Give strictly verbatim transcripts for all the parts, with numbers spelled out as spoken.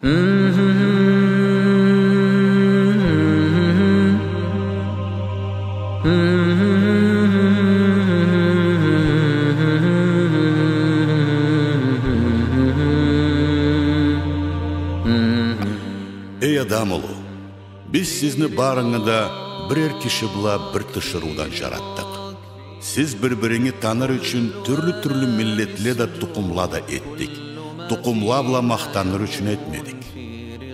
Эй адам улу, биз сизни барынгы да бирер киши бла бир тиширыудан джаратдыкъ. Сиз бир-биринги таныр ючюн тюрлю-тюрлю миллетле да, тукъумла да этдик. Тукъумла бла махтаныр ючюн этмедик.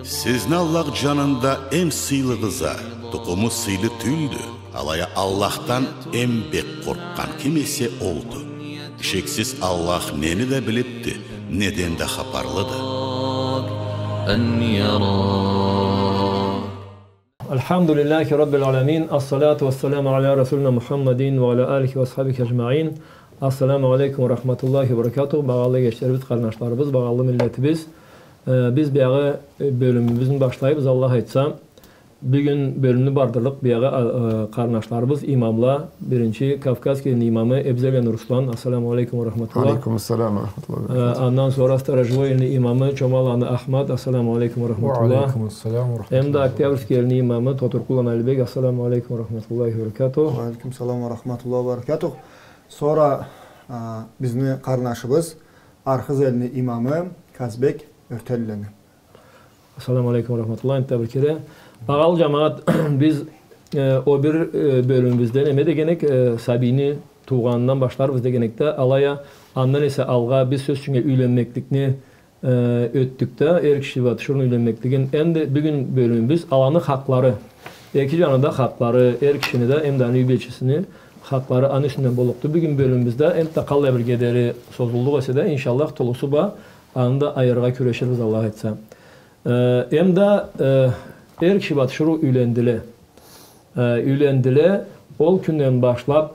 Сизни Аллах джанында эм сыйлыгъыз а, тукъуму сыйлы тюлдю. Алай а Аллахдан эм бек къоркъгъан ким эсе олду. Шексиз, Аллах нени да билибди, неден да хапарлыды. الحمد لله رب العالمين. الصلاة والسلام على رسولنا محمد وعلى آله وأصحابه أجمعين. السلام عليكم ورحمة الله وبركاته. Багъалы эгечлерибиз, къарнашларыбыз, багъалы миллетибиз. Э, биз биягъы, э, бёлюмюбюзню башлайбыз, Аллах айтса. Бюгюн бёлюмню бардырлыкъ биягъы, а, э, къарнашларыбыз, имамла, биринчи Кавказский элни имамы Эбзеланы Руслан. Ассаламу алейкум ва рахматуллах. Алейкум ассалам ва рахматуллах ва баракатух. Э, андан сора Сторожевой элни имамы Чомаланы Ахмат. Ассаламу алейкум ва рахматуллах. Ва алейкум ассалам ва рахматуллах. Эм да Октябрьский элни имамы Тотуркъуланы Алибек. Ассаламу алейкум ва рахматуллахи ва баракатух. Ва алейкум салам ва рахматуллах ва баракатух. Сора, а, бизни къарнашыбыз, Архыз элни имамы Казбек Ёртелланы. Ассаламу алейкум ва рахматуллах, энтда бир кере. Багъалы джамагъат, биз, э, о бир, э, бёлюмюбюзде неме дегенек, э, сабийни туугъанындан башларбыз дегенек да, алай а, андан эсе алгъа биз, сёз ючюннге, юйленмекликни, э, ётдюк да, эр киши бла тиширыуну юйленмеклигин. Энди бюгюн бёлюмюбюз аланы хакълары. Эки джаны да хакълары, эр кишини да, эм да аны юй бийчесини хакълары, аны юсюнден боллукъду бюгюн бёлюмюбюзде. Энтда къаллай бир гедери созуллукъ эсе да, иншаллах, тулусу бла аны да айырыргъа кюреширбиз, Аллах айтса. Э, эм да, э, эр киши бла тиширыу юйлендиле. Э, юйлендиле, ол кюнден башлаб,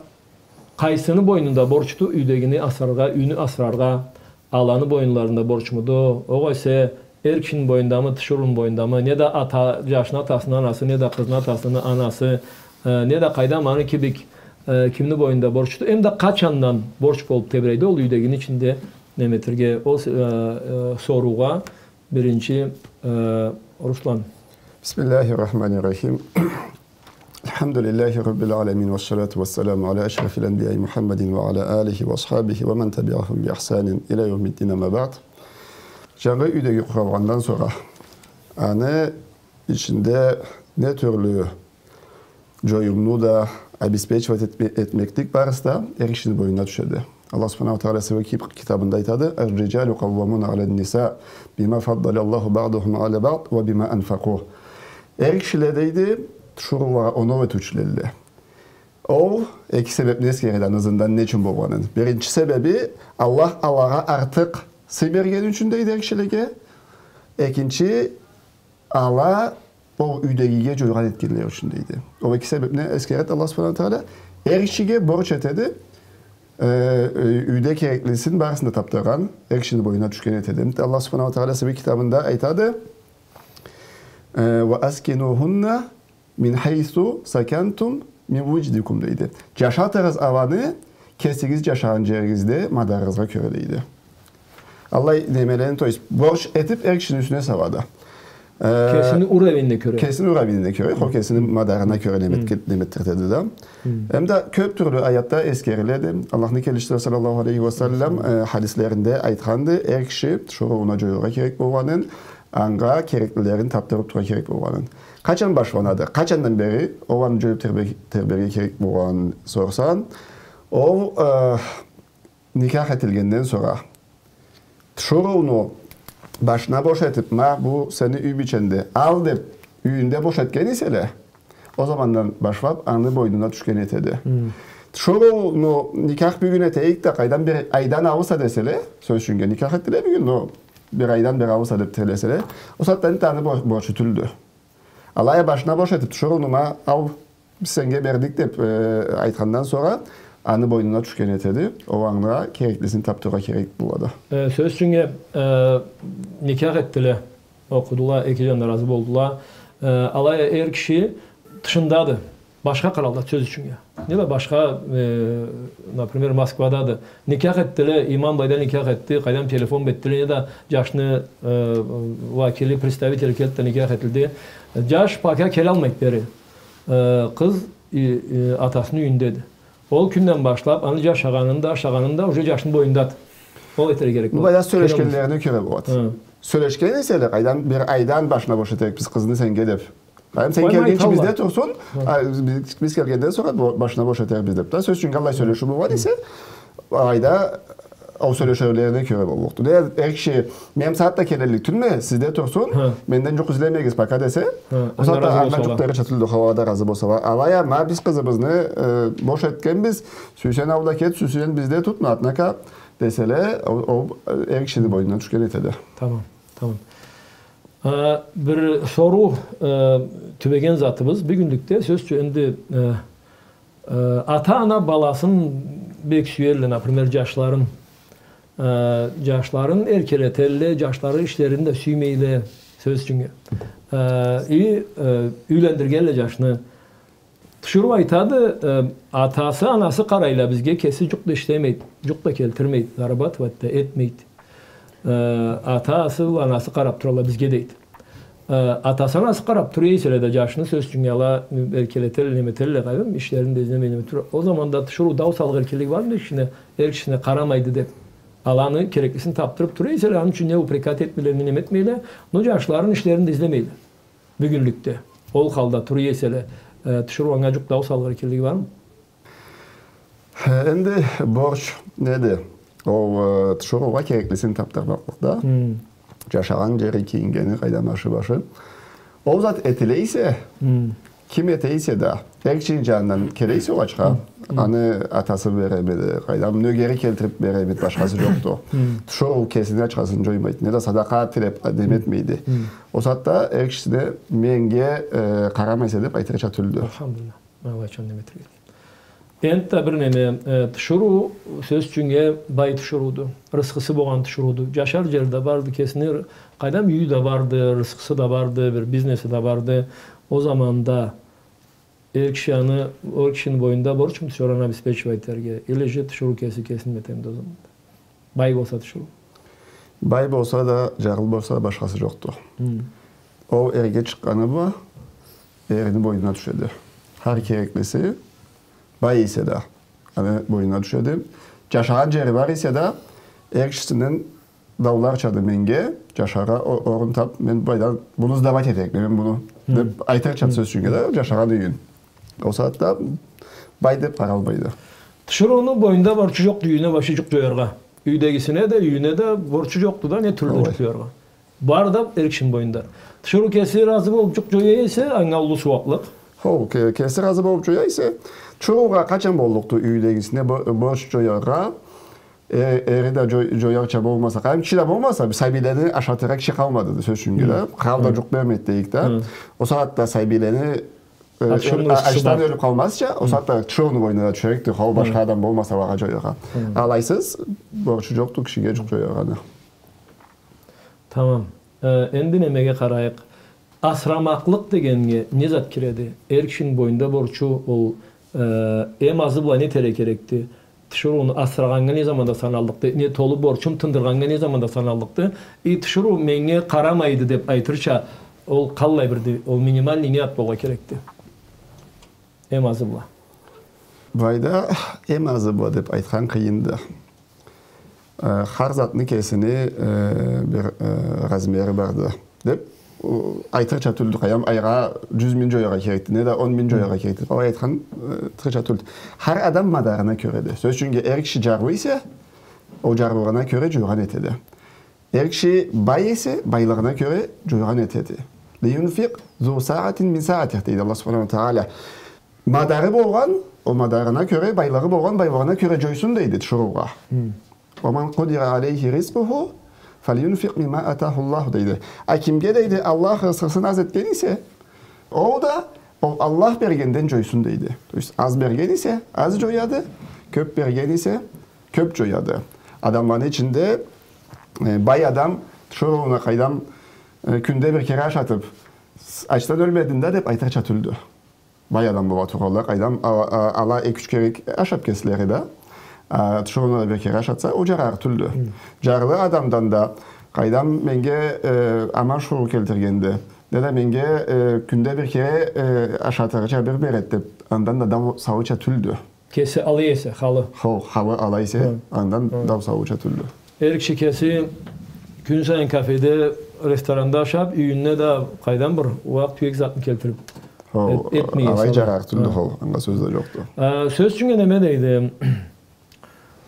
къайсыны бойнунда борчду юйдегини асраргъа, юйню асраргъа, аланы бойнунда борчмуду, огъесе эр кишини бойнундамы, тиширыуну бойнундамы, неда ата, джашны атасыны анасы, неда къызны атасыны анасы, э, неда къайдам аны кибик, э, кимни бойнунда борчду, эм да къачандан борч болуб тебрейди ол юйдегини ичинде неме этерге, ол, э, э, соруугъа биринчи, э, Руслан. بسم الله الرحمن الرحيم. الحمد لله رب العالمين، والصلاة والسلام على أشرف الأنبياء محمد وعلى آله وأصحابه ومن تبعهم بإحسان إلى يوم الدين، أما بعد. Джангы юйдеги къуралгъандан сора, аны ичинде не тюрлю джоюмну да обеспечивать этме-, этмеклик барысы да эр кишини бойнуна тюшеди. Аллах Субханаху Тагъала Сыйы Киб-, китабында айтады: الرجال قوامون على النساء بما فضل الله بعضهم على بعض وبما أنفقوا. Эр кишиле, дейди, тиширыулагъа оноу этиучюледиле. Ол эки себебни эсгереди, аны ызындан не ючюн болгъанын. Биринчи себеби, Аллах алагъа артыкъ сый бергени ючюн, дейди, эр кишилеге. Экинчи, ала ол юйдегиге джойгъан этгенлери ючюн, дейди. Ол эки себебни эсгереди Аллах Субханаху Тагъала. Эр кишиге борч этеди, э, э, юйде кереклисин барысын да табдыргъан, эр кишини бойнуна тюшген этеди. Аллах Субханаху Тагъала Сыйы Киб-, китабында айтады: э, وأسكنوهن من حيث سكنتم من وجدكم, дейди. Джашатыгъыз аланы кесигиз джашагъан джеригизде мадарыгъызгъа кёре, дейди. Аллай немелени, то есть, борч этиб эр кишини юсюне салады. Э, кесини уровенине кёре. Кесини уровенине кёре, хо, кесини мадарына кёре неме этге-, неме этдиреди да. Эм да кёб тюрлю аятда эсгериледи. Аллахны келечиси саллаллаху алейхи ва саллам, э, хадислеринде айтханды, эр киши тиширыуна джоюргъа керек болгъанын, анга кереклилерин табдырыб тургъа керек болгъанын. Къачан башланады? Къачандан бери ол аны джоюб тебре-, тебрерге керек болгъанын сорсанг, ол, э, никях этилгенден сора, тиширыуну башына бош этиб, ма, бу сени юй бийченди, ал деб, юйюнде бош этген эселе, ол замандан башлаб аны бойнуна тюшген этеди. Тиширыуну никях бюгюн этейик да, къайдан бир айдан алыс а деселе, сёз ючюннге, никях этдиле бюгюн, но бир айдан бир алыс а деб тилеселе, ол сагъатда энтда аны бо-, борчу тюлдю. Алай а башына бош этиб, тиширыуну, ма, ал, биз сеннге бердик деб, э, айтхандан сора, аны бойнуна тюшген этеди. Ол анга кереклисин табдырыргъа керек болады. Э, сёз ючюннге, э, никях этдиле, окъудула, эки джан да разы болдула. Э, алай а эр киши тышындады. Башха къыралда, сёз ючюннге. Не да башха, э, например, Москвадады. Никях этдиле, имам былайда никях этди, къайдам, телефон бла этдиле, не да джашны, э, вакили, представители келди да никях этилди. Джаш пока келалмайды бери. Э, къыз, э, э, атасыны юйюндеди. Ол кюнден башлаб, аны джашагъанын да, ашагъанын да уже джашны бойнундады. Ол этерге керек болады. Былайда сёлешгенлерине кёре болады. Хы. Сёлешген эселе, къайдам, бир айдан башына бош этерикбиз къызны сеннге деб. Къайдам, сен келгинчи бизде турсун, а, биз, биз келгенден сора бо-, башына бош этерикбиз деб да. Сёз ючюн, аллай сёлешиу болгъан эсе, айда ол сёлешиулерине кёре боллукъду. Не, эр киши, мен сагъатда келеллик тюлме, сизде турсун, менден джукъ излемегиз пока десе, ол сагъатда анга джукъ дерича тюлдю, хо, ала да разы болсала. Алай а, ма биз къызыбызны, э, бош этгенбиз, сюйсенг аулда кет, сюйсенг бизде тут, но, однако, деселе, ол, ол, э, эр кишини бойнуна тюшген этеди. Тамам, тамам. А, бир соруу, э, тюбеген затыбыз, бюгюнлюкде сёз ючюн энди, э, э, ата-ана баласын бек сюелле, например, джашларын, э, джашларын эркелетелле, джашлары ишлерин да сюймейле, сёз ючюннге. Э, и, э, юйлендиргелле джашны. Тиширыу айтады, э, атасы, анасы къарайла бизге, кеси джукъ да ишлемейди, джукъ да келтирмейди, зарабатывать да этмейди. Э, атасы бла анасы къараб туралла бизге, дейди. Э, атасы, анасы къараб тура эселе да джашны, сёз ючюн, ала, э, эркелетелле, неме этелле, къайдам, ишлерин да излемей, неме тура. Ол заманда тиширыу дау салыргъа эркинлиги бармыды эр кишине, эр кишисине къарамайды деб? Аланы кереклисин табдырыб тура эселе, аны ючюн не упрекать этмейле, не неме этмейле, но джашларын ишлерин да излемейле. Бюгюнлюкде ол халда тура эселе, э, тиширыу анга джукъ дау салыргъа эркинлиги бармы? Хе, энди борч неди? Ол, э, тиширыугъа кереклисин табдырмакълыкъ да. Хм. Джашагъан джери, кийингени, къайдам, ашы-башы. Ол зат этиле эсе, хм, ким эте эсе да, эр кишини джанындан келе эсе ол ачха, хм, аны атасы беремиди, къайдам, нёгери келтириб беремиди, башхасы джокъду. Хм. Тиширыу кесини ачхасын джоймайды. Не да садакъа тилеб, неме этмейди. Хм. Ол сагъатда эр кишисине, меннге, э, къарама эсе деб айтырча тюлдю. Алхамдулиллах. Аллах ючюн неме этерге. Энтда бир неме, э, тиширыу, сёз ючюннге, бай тиширыуду. Рысхысы болгъан тиширыуду. Джашар джери да барды, кесини, къайдам, юйю да барды, рысхысы да барды, бир бизнеси да барды. Ол заманда эр киши аны, ол кишини бойнунда борчмуду тиширыуну обеспечивать этерге? Или же тиширыу кеси кесин неме этемиди ол заманда? Бай болса тиширыу. Бай болса да, джарлы болса да, башхасы джокъду. Хм. Ол эрге чыкъгъаны бла эрини бойнуна тюшеди. Хар кереклиси, бай эсе да, аны бойнуна тюшеди. Джашагъан джери бар эсе да, эр кишисинден дауларчады меннге, джашаргъа о-, орун таб, мен былайдан муну сдавать этерикме, мен муну, хм, деб айтырчады, хм, сёз ючюннге да, джашагъан юйюн. Ол сагъатда бай деб къаралмайды. Тиширыуну бойнунда борчу джокъду юйюне башы джукъ джояргъа. Юйдегисине да, юйюне да борчу джокъду да, не тюрлю джукъ джояргъа. Бары да эр кишини бойнунда. Тиширыу кеси разы болуб джукъ джоя эсе, анга уллу сууаблыкъ. Хо, ке-, кеси разы болуб джоя эсе, тиширыугъа къачан боллукъду юйдегисине бо-, борч джояргъа, э, эри да джо-, джоярча болмаса, къайдам, киши да болмаса, сабийлени ашатыргъа киши къалмады, сёз ючюннге да. Хы. Къыралда джукъ бермейди дейик да. Хы. Ол сагъатда сабийлени, э, ачдан ёлюб къалмазча, ол сагъатда тиширыуну бойнуна тюшерикди, хо, башха адам болмаса, алагъа джояргъа. Хы. Алайсыз, борчу джокъду кишиге джукъ джояргъаны. Тамам. Э, энди немеге къарайыкъ. Асырамакълыкъ дегеннге не зат киреди? Эр кишини бойнунда борчу ол, э, эм азы бла не этерге керекди? Тиширыуну асырагъаннга не заманда саналлыкъды? Не толу борчун тындыргъаннга не заманда саналлыкъды? И тиширыу меннге къарамайды деб айтырча, ол къаллай бирди? Ол минимальный не зат болургъа керекди? Эм азы бла. Былайда эм азы бла деб айтхан къыйынды. Э, хар затны кесини, э, бир, э, размери барды деб, э, айтырча тюлдю, къайдам, айгъа джюз минг джояргъа керекди, не да он минг джояргъа керекди. Алай айтхан, э, айтырча тюлдю. Хар адам мадарына кёреди. Сёз ючюннге, эр киши джарлы эсе, ол джарлылыгъына кёре джойгъан этеди. Эр киши бай эсе, байлыгъына кёре джойгъан этеди. «Лиюнфикъ зу саатин мин саатих», дейди Аллах субханаху ва тааля. Мадары болгъан, ол мадарына кёре, байлыгъы болгъан, байлыгъына кёре джойсун дейди тиширыугъа. Хы. «Ва ман къудира алейхи ризкъуху, фалюнфикъ мимма атаху Аллаху», дейди. А кимге, дейди, Аллах рызкъысын аз этген эсе, ол да ол Аллах бергенден джойсун дейди. То есть аз берген эсе, аз джояды, кёб берген эсе, кёб джояды. Адамланы ичинде, э, бай адам тиширыуну, къайдам, э, кюнде бир кере ашатыб, с-, ачдан ёлмединг да деб айтырча тюлдю. бай адам бола тургъанла, къайдам, а-, а-, ала эки-юч кере ашаб кеслери да. А, тиширыуну да бир кере ашатса, ол джарар тюлдю. Джарлы адамдан да, къайдам, меннге, э, аман шууур келтиргенди, неда меннге, э, кюнде бир кере, э, ашатырча бир береди деб, андан да дау салырча тюлдю. Кеси алай эсе, халы. Хо, халы алай эсе, андан дау салырча тюлдю. Эр киши кеси кюн сайын кафеде, ресторанда ашаб, юйюнде да къайдам бир ууакъ-тюек затны келтириб эт-, этмей. Алай джарар тюлдю, хо, анга сёз да джокъду. А, сёз ючюн, неме дейди,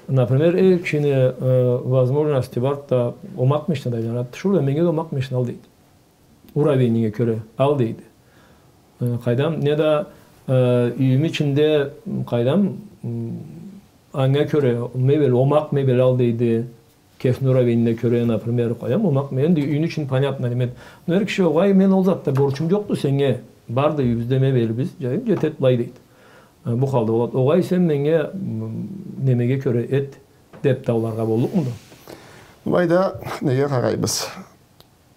например, эр кишини, э, возможности барды да, омакъ мешнеде айланады. Тиширыу да, меннге да омакъ мешне ал дейди. Уровенинге кёре ал дейди. Э, къайдам, неда, э, юйюм ичинде, къайдам, м, анга кёре мебель, омакъ мебель ал дейди. Кесини уровенине кёре, например, къайдам, омакъ мебель, энди юйюн ичин понятно, неме. Но эр киши, огъай, мен ол затда борчум джокъду сеннге. Барды юйюбюзде мебелибиз, джайыб джетеди былай дейди. Э, бу халда болады. Огъай, сен меннге, м, немеге кёре эт, деб дауларгъа боллукъмуду? Былайда неге къарайбыз?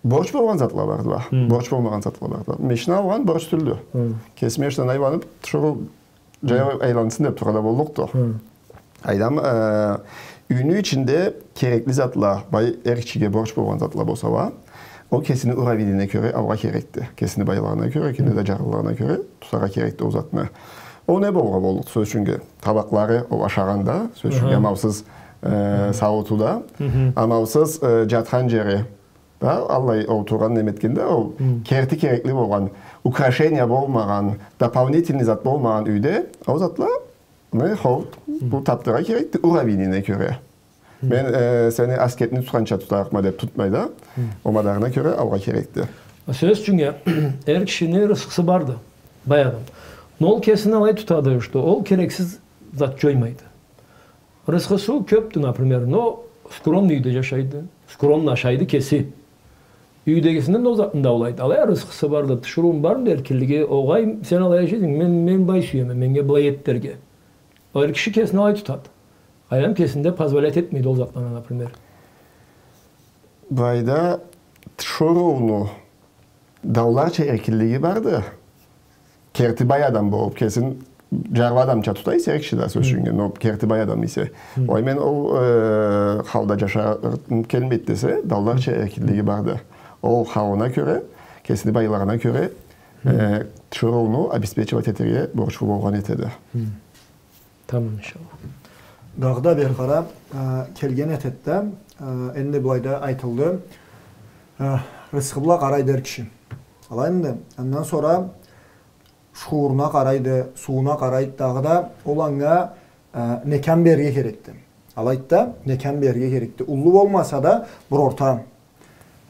Борч болгъан затла бардыла. Борч болмагъан затла бардыла. Мешна болгъан борч тюлдю. Кеси мешнаны айланыб, тиширыу джаяу айлансын деб тургъан да боллукъду. Къайдам, э, юйню ичинде керекли затла, бай эр кишиге борч болгъан затла болсала, ол кесини уровенине кёре алгъа керекди. Кесини байлыгъына кёре, кесини да джарлылыгъына кёре тутаргъа керекди ол затны. Ол не болургъа боллукъду, сёз ючюннге? Табакълары, ол ашагъанда, сёз ючюннге, амалсыз, э, саууту да, амалсыз, э, джатхан джери, да, аллай олтургъан, неме этгенде, ол керти керекли болгъан, украшения болмагъан, дополнительный зат болмагъан юйде, ол затла, не, хо, бу табдыргъа керекди, уровенине кёре. Мен, э, сени аскетни тутханча тутарыкъма деб тутмай да, ол мадарына кёре алгъа керекди. Сёз ючюннге, эр кишини рысхысы барды, бай адам. Но ол кесин алай тутады, что ол керексиз зат джоймайды. Рысхысы кёбдю, например, но скромный юйде джашайды, скромно ашайды кеси. Юйдегисинден да ол затны даулайды. Алай а рысхысы барды, тиширыуну барды эркинлиги, огъай, сен алай джашайсынг, мен, мен бай сюеме, меннге былай эт дерге. Ол эр киши кесин алай тутады. Къайдам, кесинде позволять этмейди ол затланы, например. Былайда тиширыуну дауларча эркинлиги барды. Керти бай адам болуб, кесин джарлы адамча тута эсе эр киши да, сёз ючюннге, но керти бай адам эсе. Ой, мен ол, э, халда джашарым келмейди десе, дауларча эркинлиги барды. Ол халына кёре, кесини байлыгъына кёре, э, тиширыуну обеспечивать этерге борчлу болгъан этеди. Тамам, иншаллах. Дагъыда бери къара, э, келген этеди да, э, энди былайда айтылды. Э, рысхы бла къарайды эр киши. Алай энди, андан сора шууруна къарайды, сууна къарайды, дагъыда ол анга, э, мекям берирге керекди. Алайды да, мекям берирге керекди. Уллу болмаса да, бир орта.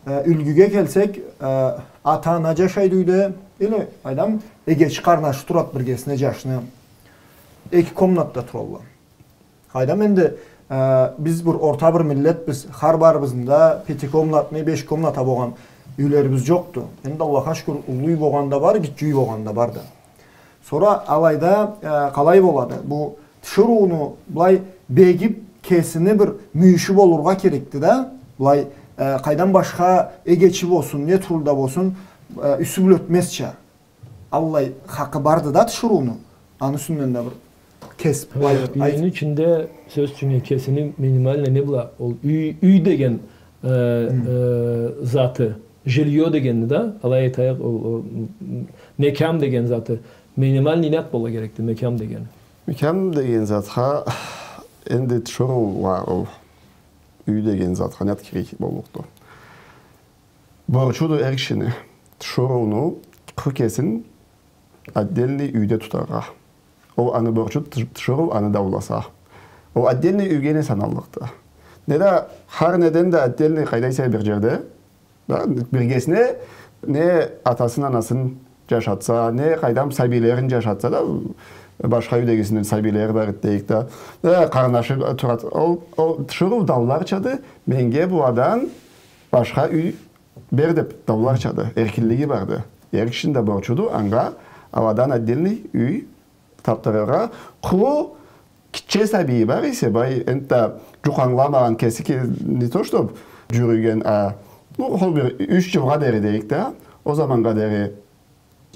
Э, юлгюге келсек, э, ата-ана джашайды юйде, или, къайдам, эгечи-къарнашы турады биргесине джашны. Эки комнатда туралла. Къайдам, энди, э, биз бир орта бир миллетбиз, хар барыбызны да пятикомнатный, беш комната болгъан юйлерибиз джокъду. Энди, Аллахха шукур, уллу юй болгъан да бар, гитче юй болгъан да бар да. Сора алайда, э, къалай болады? Бу тиширыуну былай бегиб, кесини бир мюйюшю болургъа керекди да. Былай, э, къайдам, башха эгечи болсун, не тюрлю да болсун, э, юсю бла ётмезча. Аллай хакъы барды да тиширыуну. Аны юсюнден да бир кесиб былай бир айт. Юйню ичинде, сёз ючюн, кесини минимально не бла, ол юй, юй деген, э, э, заты, жильё дегенни да, алай айтайыкъ, ол, ол, м, м, мекям деген заты, минимальный не зат болургъа керекди, мекям дегени? Мекям деген затха, энди тиширыугъа ол юй деген затха не зат керек боллукъду? Борчуду эр кишини тиширыуну къуру кесин отдельный юйде тутаргъа. Ол аны борчу, тыш-, тиширыу аны дауласа. Ол отдельный юйге не саналлыкъды? Неда хар неден да отдельный къайда эсе бир джерде, да, биргесине не атасын, анасын джашатса, не къайдам сабийлерин джашатса да, башха юйдегисини сабийлери бар эди дейик да, не къарнашы турады. Ол, ол тиширыу дауларчады, меннге быладан башха юй бер деб дауларчады, эркинлиги барды. Эр кишини да борчуду анга аладан отдельный юй табдырыргъа. Къуру гитче сабийи бар эсе, былай энтда джукъ ангыламагъан, кеси ке-, не то что джюрюген, а, ну, ол бир юч джылгъа дери дейик да, ол заманнга дери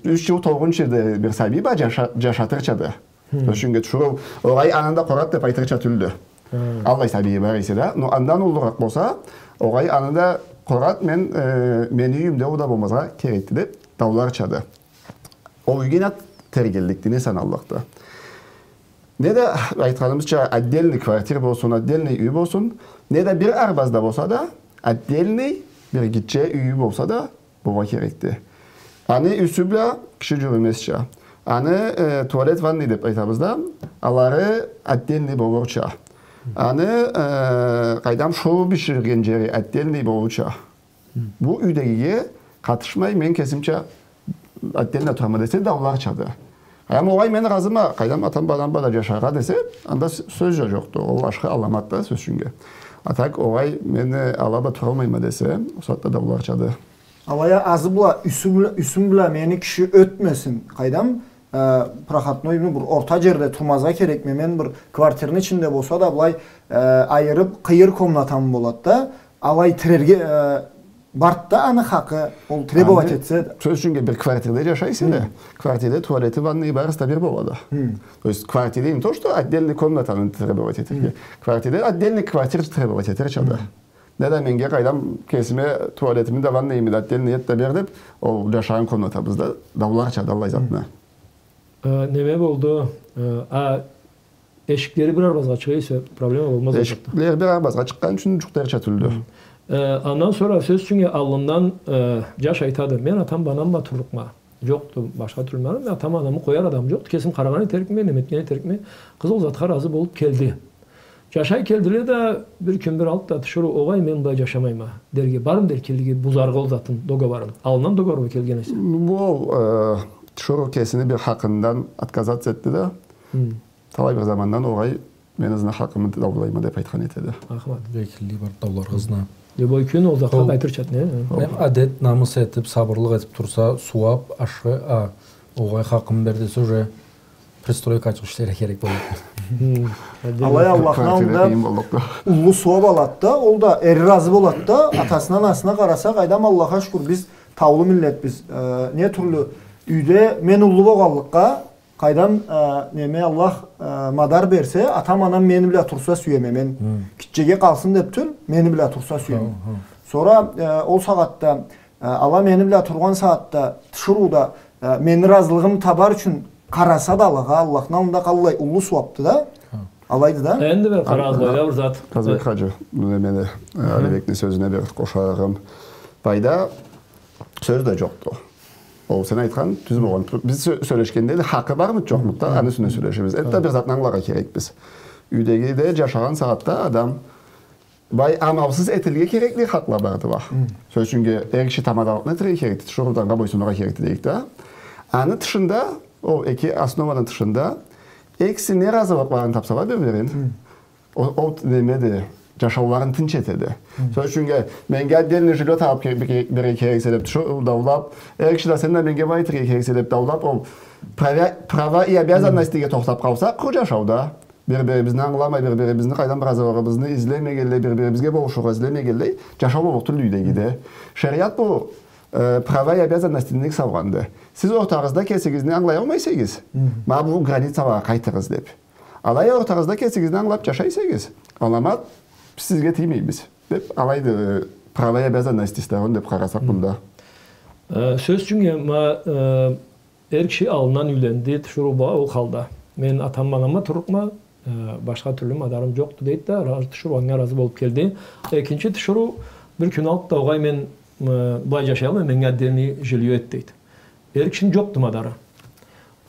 юч джыл толгъунчу да бир сабий бла джаша-, джашатырчады. Хы. Сёз ючюн, тиширыу, огъай, аны да къорат деб айтырча тюлдю. Хы. Аллай сабийи бар эсе да, но андан уллуракъ болса, огъай, аны да къорат, мен, э, мени юйюмде ол да болмазгъа керекди деб дауларчады. Ол юйге не тергелликди, не саналлыкъды. Не да, айтханымызча, отдельный квартир болсун, отдельный юй болсун, не да бир арбазда болса да, отдельный бир гитче юйю болса да, болургъа керекди. Аны юсю бла киши джюрюмезча. Аны, э, туалет, ванный деб айтабыз да, алары отдельный болурча. Аны, э, къайдам, шоу биширген джери отдельный болурча. Бу юйдегиге къатышмай, мен кесимча отдельно турама десе, дауларчады. Ама огъай, мен разыма, къайдам, атам бла анам бла да джашаргъа десе, анда с-, сёз да джокъду. Ол ашхы аламат да, сёз ючюн. А так, огъай, мен ала бла туралмайма десе, ол сагъатда дауларчады. Алай а азы бла, юсю бла, юсю бла мени киши ётмесин, къайдам, э, проходной, ну, бир орта джерде турмазгъа керекме, мен бир квартирни ичинде болса да, былай, э, айырыб, къыйыр комнатам болады да, алай тирерге, э, барды да аны хакъы, ол требовать этсе да. Сёз ючюн, бир квартирде джашайса да, квартирде туалети, ванныйы барысы да бир болады. То есть квартирде не то, что отдельный комнатаны требовать этерге. Квартирде отдельный квартир требовать этерчады. Не да менге, къайдам, кесиме туалетими да, ванныйымы да отдельный эт да бер деб, ол джашагъан комнатабызда дауларчады аллай затны. Э, неме болду, э, а эшиклери бир арбазгъа чыгъа эсе, проблема болмаз. Эшиклери бир арбазгъа чыкъгъан ючюн джукъ дерча тюлдю. Э, андан сора, сёз ючюн, аллындан, э, джаш айтады: «Мен атам бла анам бла турлукъма. Джокъду башха тюрлю, мен атам, анамы къояр адам джокъду. Кесим къарагъан этерикме, неме этген этерикме». Къыз ол затха разы болуб келди. Джашай келдиле да, бир кюн бир алды да тиширыу: «Огъай, мен былай джашамайма», — дерге, бармыды эркинлиги бузаргъа ол затын, договорун? Аллындан договор бла келген эсе. Бу, э, тиширыу кесини бир хакъындан отказаться этди да, талай бир замандан: «Огъай, мен ызына хакъымы даулайма», — деб айтхан этеди. Ахмат. Эркинлиги бар дауларгъа ызына. Любой кюн ол затха къайтырчады, не? Эм адет, намыс этиб, сабырлыкъ этиб турса, сууаб, ашхы, а, огъай, хакъымы бер десе, уже пристройкачыкъ ишлерге керек болады. Алай Аллахны аллында уллу сууаб алады да, ол да эри разы болады да, атасына, анасына къараса, къайдам, Аллахха шукур, биз таулу миллетбиз. Э, не тюрлю юйде мен уллу болгъанлыкъгъа, къайдам, э, неме, Аллах, э, мадар берсе, атам, анам мени бла турса сюеме, мен гитчеге къалсын деб тюл, мени бла турса сюеме. Сора, э, ол сагъатда Э, ала мени бла тургъан сагъатда, тиширыу да, э, мени разылыгъымы табар ючюн къараса да алагъа, Аллахны аллында къаллай уллу сууабды да. Алайды да. Энди бир къарагъыз, былайда бир зат. Казбек хаджи, муну мени, э, Алибекни сёзюне бир къошарым. Былайда сёз да джокъду. Ол сен айтхан тюз болгъан. Биз сё-, сёлешгенде да хакъы бармыды, джокъмуду да, аны юсюне сёлешебиз. Энтда бир затны ангыларгъа керекбиз. Юйдегиде джашагъан сагъатда адам Былай амалсыз этилирге керекли хакъла барды уа. Сёз ючюн, эр киши тамадалыкъны этирге керекди, тиширыу да анга бойсунургъа керекди дейик да. Аны тышында, ол эки основаны тышында, экиси не разылыкъларын тапсала бир-бирин, ол, ол немеди, джашауларын тынч этеди. Сёз ючюн, менге отдельный жильё табып ке-, ке-, берирге керексе деп тиширыу даулап, эр киши да сен да менге былай этирге керексе деп даулап, ол права-, права и обязанностиге тохтап къалсакъ, къуру джашауда. Бир-бирибизни ангыламай, бир-бирибизни къайдан бир разылыгъыбызны излемегенлей, бир-бирибизге болушургъа излемегенлей, джашау боллукъ тюлдю юйдегиде. Шериат бу, э, права и обязанностьны салгъанды. Сиз ортагъызда кесигизни ангылаялмайсагъыз, ма бу границалагъа къайтыгъыз деп. Алай ортагъызда кесигизни ангылап джашайсагъыз, аламат, биз сизге тиймейбиз деп, алайды, э, права и обязанности салгъан деп къарасакъ мында. Э, сёз ючюн, ма, э, Эр киши аллындан юйленди, тиширыу бла ол халда. Мен атам бла анам бла турлукъма, э, башха тюрлю мадарым джокъду, дейди да, ра-, тиширыу анга разы болуп келди. Экинчи тиширыу бир кюн алды да, огъай, мен, э, былай джашаялмайма, менге отдельный жильё эт, дейди. Эр кишини джокъду мадары.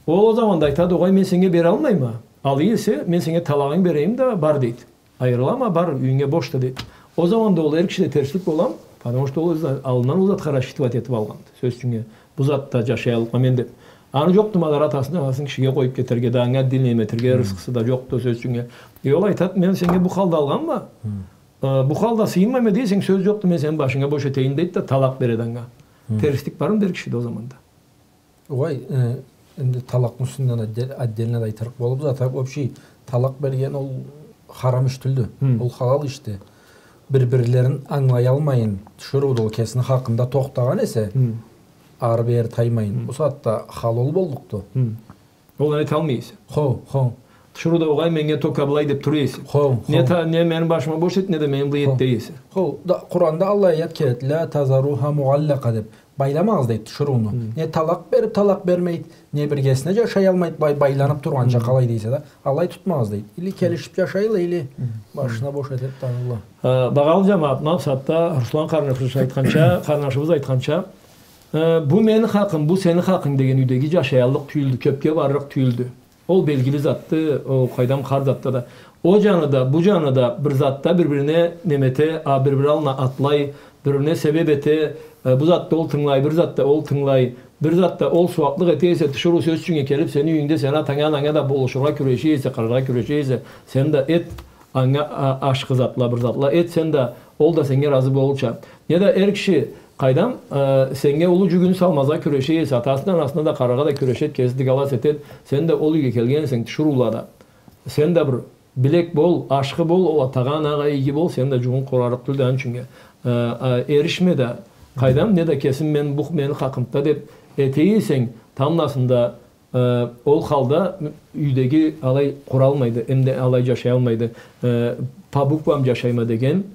Ол, ол заманда айтады, огъай, мен сеннге бералмайма. Алай эсе, мен сеннге талагъынгы берейим да, бар, дейди. Айырылама, бар, юйюнге бош да, дейди. Ол заманда ол эр кишиде терслик боламы, потому что ол ёзю аллындан ол затха рассчитывать этип алгъанды. Сёз ючюн, бу затда джашаяллыкъма мен деп. Аны джокъду мадары атасын, анасын кишиге къоюп кетерге да, анга отдельный неме этерге рысхысы да джокъду, сёз ючюн. Э, ол айтады, мен сеннге бу халда алгъанма, э, бу халда сыйынмайма дейсенг, сёз джокъду, мен сени башынга бош этейим, дейди да, талакъ береди анга. Терслик бармыды эр кишиде ол заманда? Огъай, э, энди талакъны юсюнден отде-, отдельно да айтырыкъ болурбуз. А так, общий, талакъ берген ол харам иш тюлдю. Ол халал ишди. Бир-бирлерин ангылаялмайын, тиширыу да ол кесини хакъында тохтагъан эсе, Ары-бери таймайын. Хы. Ол сагъатда халал боллукъду. Хы. Ол эталмай эсе. Хо, хо. Тиширыуда огъай, меннге только былай деп тура эсе. Хо, хо. Не та-, не мени башыма бош эт, не да мени былай эт дей эсе. Хо, да, Къуранда аллай аят келеди, «Ля тазаруха муаллакъа» деп. Байламагъыз дейди тиширыуну. Хы. Не талакъ берип, талакъ бермейди, не биргесине джашаялмайды, бай-, байланып тургъанча, хы, къалай дейсе да. Алай тутмагъыз дейди. Или келишип джашайла, или, хы, башына бош этип тагъыла. Э, багъалы джамагъат, макъсатда Руслан къарнашыбыз айтханча, къарнашыбыз айтханча, э, бу мени хакъым, бу сени хакъынг деген юйдеги джашаяллыкъ тюйюлдю, кёпге барлыкъ тюйюлдю. Ол белгили затды, ол къайдам, хар затда да. Ол джаны да, бу джаны да бир затда бир-бирине неме эте, а, бир-бири аллына атлай, бир-бирине себеп эте, э, бу затда ол тынгылай, бир затда ол тынгылай, бир затда ол сууаблыкъ эте эсе, тиширыу сёз ючюннге келип, сени юйюнгде, сени атанга, ананга да болушургъа кюреше эсе, къараргъа кюреше эсе, сен да эт, анга, а, ашхы затла, бир затла эт, сен да, ол да сеннге разы болурча. Не да эр киши, къайдам, э, сеннге уллу джюгюн салмазгъа кюреше эсе, атасына, анасына да къараргъа да кюрешед, кеси дыгалас этед, сен да ол юйге келген эсенг, тиширыула да. Сен да бир билек бол, ашхы бол, ол атагъа, анагъа иги бол, сен да джугъунг къурарыкъ тюлдю аны ючюннге. Э, э, эришме да, къайдам, не да кесим мен, бу мени хакъымда деп эте эсенг, тамбласында, э, ол халда юйдеги алай къуралмайды, эмда алай джашаялмайды. Э, по буквам джашайма деген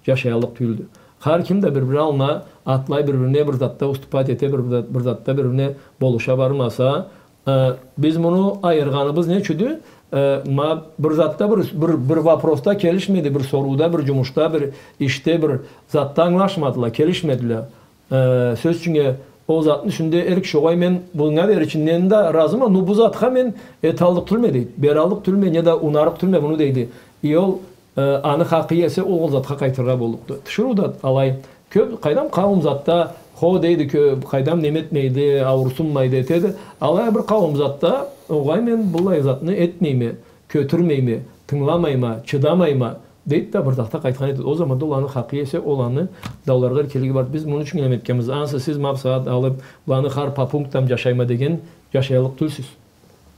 джашаяллыкъ тюйюлдю. Хар ким да бир-бири аллына атлай, бир-бирине бир затда уступать эте, бир, бир затда бир-бирине болуша бармаса, э, биз муну айыргъаныбыз не ючюндю? Э, ма бир затда бир, бир, бир вопросда келишмеди, бир сорууда, бир джумушда, бир ишде, бир затда ангылашмадыла, келишмедиле. Э, сёз ючюннге, ол затны юсюнде эр киши огъай, мен бунга бери ичинден да разыма, но бу затха мен эталлыкъ тюлме, дейди. Бераллыкъ тюлме, не да унарыкъ тюлме буну, дейди. И ол, э, аны хакъы эсе, ол, ол затха къайтыргъа боллукъду. Тиширыу да алай, кёп, къайдам, къауум затда, хо, дейди, кё-, къайдам, неме этмейди, ауурсунмайды, этеди. Алай бир къауум затда, огъай, мен быллай затны этмейме, кётюрмейме, тынгыламайма, чыдамайма, дейди да, бир затха къайтхан этеди. Ол заманда ол аны хакъы эсе, ол аны дауларгъа эркинлиги бар. Биз муну ючюн неме этгенбиз. Ансы сиз макъсат алып, буланы хар по пунктам джашайма деген, джашаяллыкъ тюлсюз.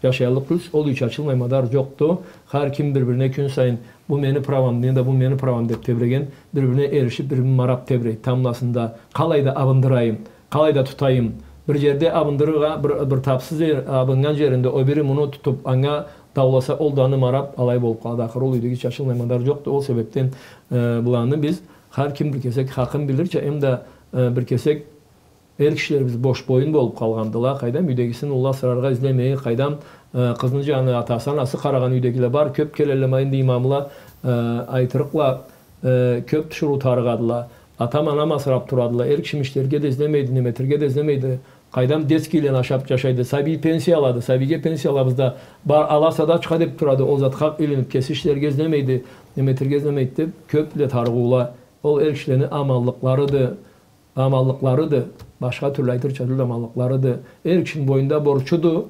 Джашаяллыкъ тюлсюз, ол юй ачылмай мадар джокъду. Хар ким бир-бирине кюн сайын, бу мени правам, не да бу мени правам деп тебреген, бир-бирине эришип, бир-бирин марап тебрей. Тамбласында къалайда абындырайым, къалайда тутайым. Бир джерде абындырыргъа, бир, бир тапсыз ер, абыннган джеринде ол бири муну тутуп, анга дауласа, ол да аны марап, алай болуп къалады. Ахыр ол юйдеги ачылмай мадар джокъду. Ол себепден, э, буланы биз, хар ким бир кесек хакъын билирча, эм да, э, бир кесек эр кишилерибиз бош боюн болуп къалгъандыла. Къайдам, юйдегисин уллу асыраргъа излемей, къайдам, э, къызны джаны, атасы, анасы къарагъан юйдегиле бар. Кёп келелле, ма энди имамла, э, айтырыкъла, э, кёп тиширыу тарыгъадыла. Атам, анам асырап турадыла. Эр кишим ишлерге да излемейди, неме этерге да излемейди. Къайдам, детскийлени ашап джашайды. Сабий пенсия алады. Сабийге пенсия алабыз да, бар, аласа да чыгъа деп турады. Ол затха юйленип, кеси ишлерге излемейди, неме этерге излемейди деп, кёпле тарыгъыула. Ол эр кишилени аманлыкъларыды, аманлыкъларыды. Башха тюрлю айтырча тюлдю, аманлыкъларыды. Эр кишини бойнунда борчуду,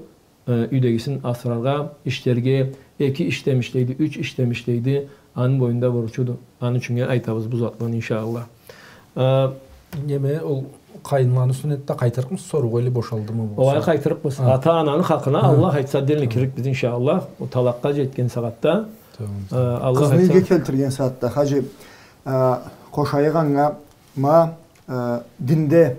э, юйдегисин асыраргъа, ишлерге, эки ишдеми ишлейди, юч ишдеми ишлейди, аны бойнунда борчуду. Аны ючюннге айтабыз бу затланы, иншаАллах. Э, неме, ол къайынланы юсюнден да къайтырыкъмысыз соруугъа, или бошалдымы бу? Огъай, къайтырыкъбыз. Хы. Ата-ананы хакъына, хы, Аллах айтса, отдельно киририкбиз, иншаАллах. Ол талакъгъа джетген сагъатда, хы, Аллах айтса. Къызны юйге келтирген сагъатда, хаджи, э, къошайыкъ анга, ма, э, динде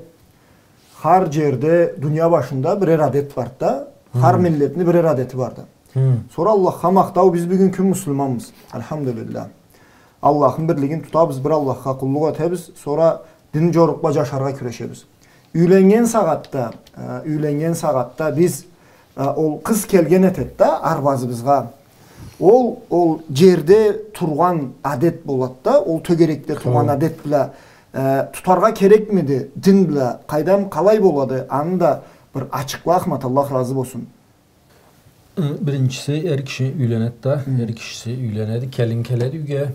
хар джерде, дуния башында бирер адет барды да, хар миллетни бирер адети барды. Хы. Сора Аллахха махтау, биз бюгюн кюн муслиманбыз. Альхамдулиллах. Аллахны бирлигин тутабыз, бир Аллахха къуллукъ этебиз, сора дин джорукъ бла джашаргъа кюрешебиз. Юйленнген сагъатда, э, юйленнген сагъатда биз, э, ол къыз келген этед да арбазыбызгъа. Ол, ол джерде тургъан адет болад да, ол тёгерекде тургъан адет бла, э, тутаргъа керекмиди дин бла, къайдам, къалай болады, аны да бир ачыкъла, Ахмат, Аллах разы болсун. Ы, биринчиси, эр киши юйленед да, хы, эр кишиси юйленеди, келин келеди юйге.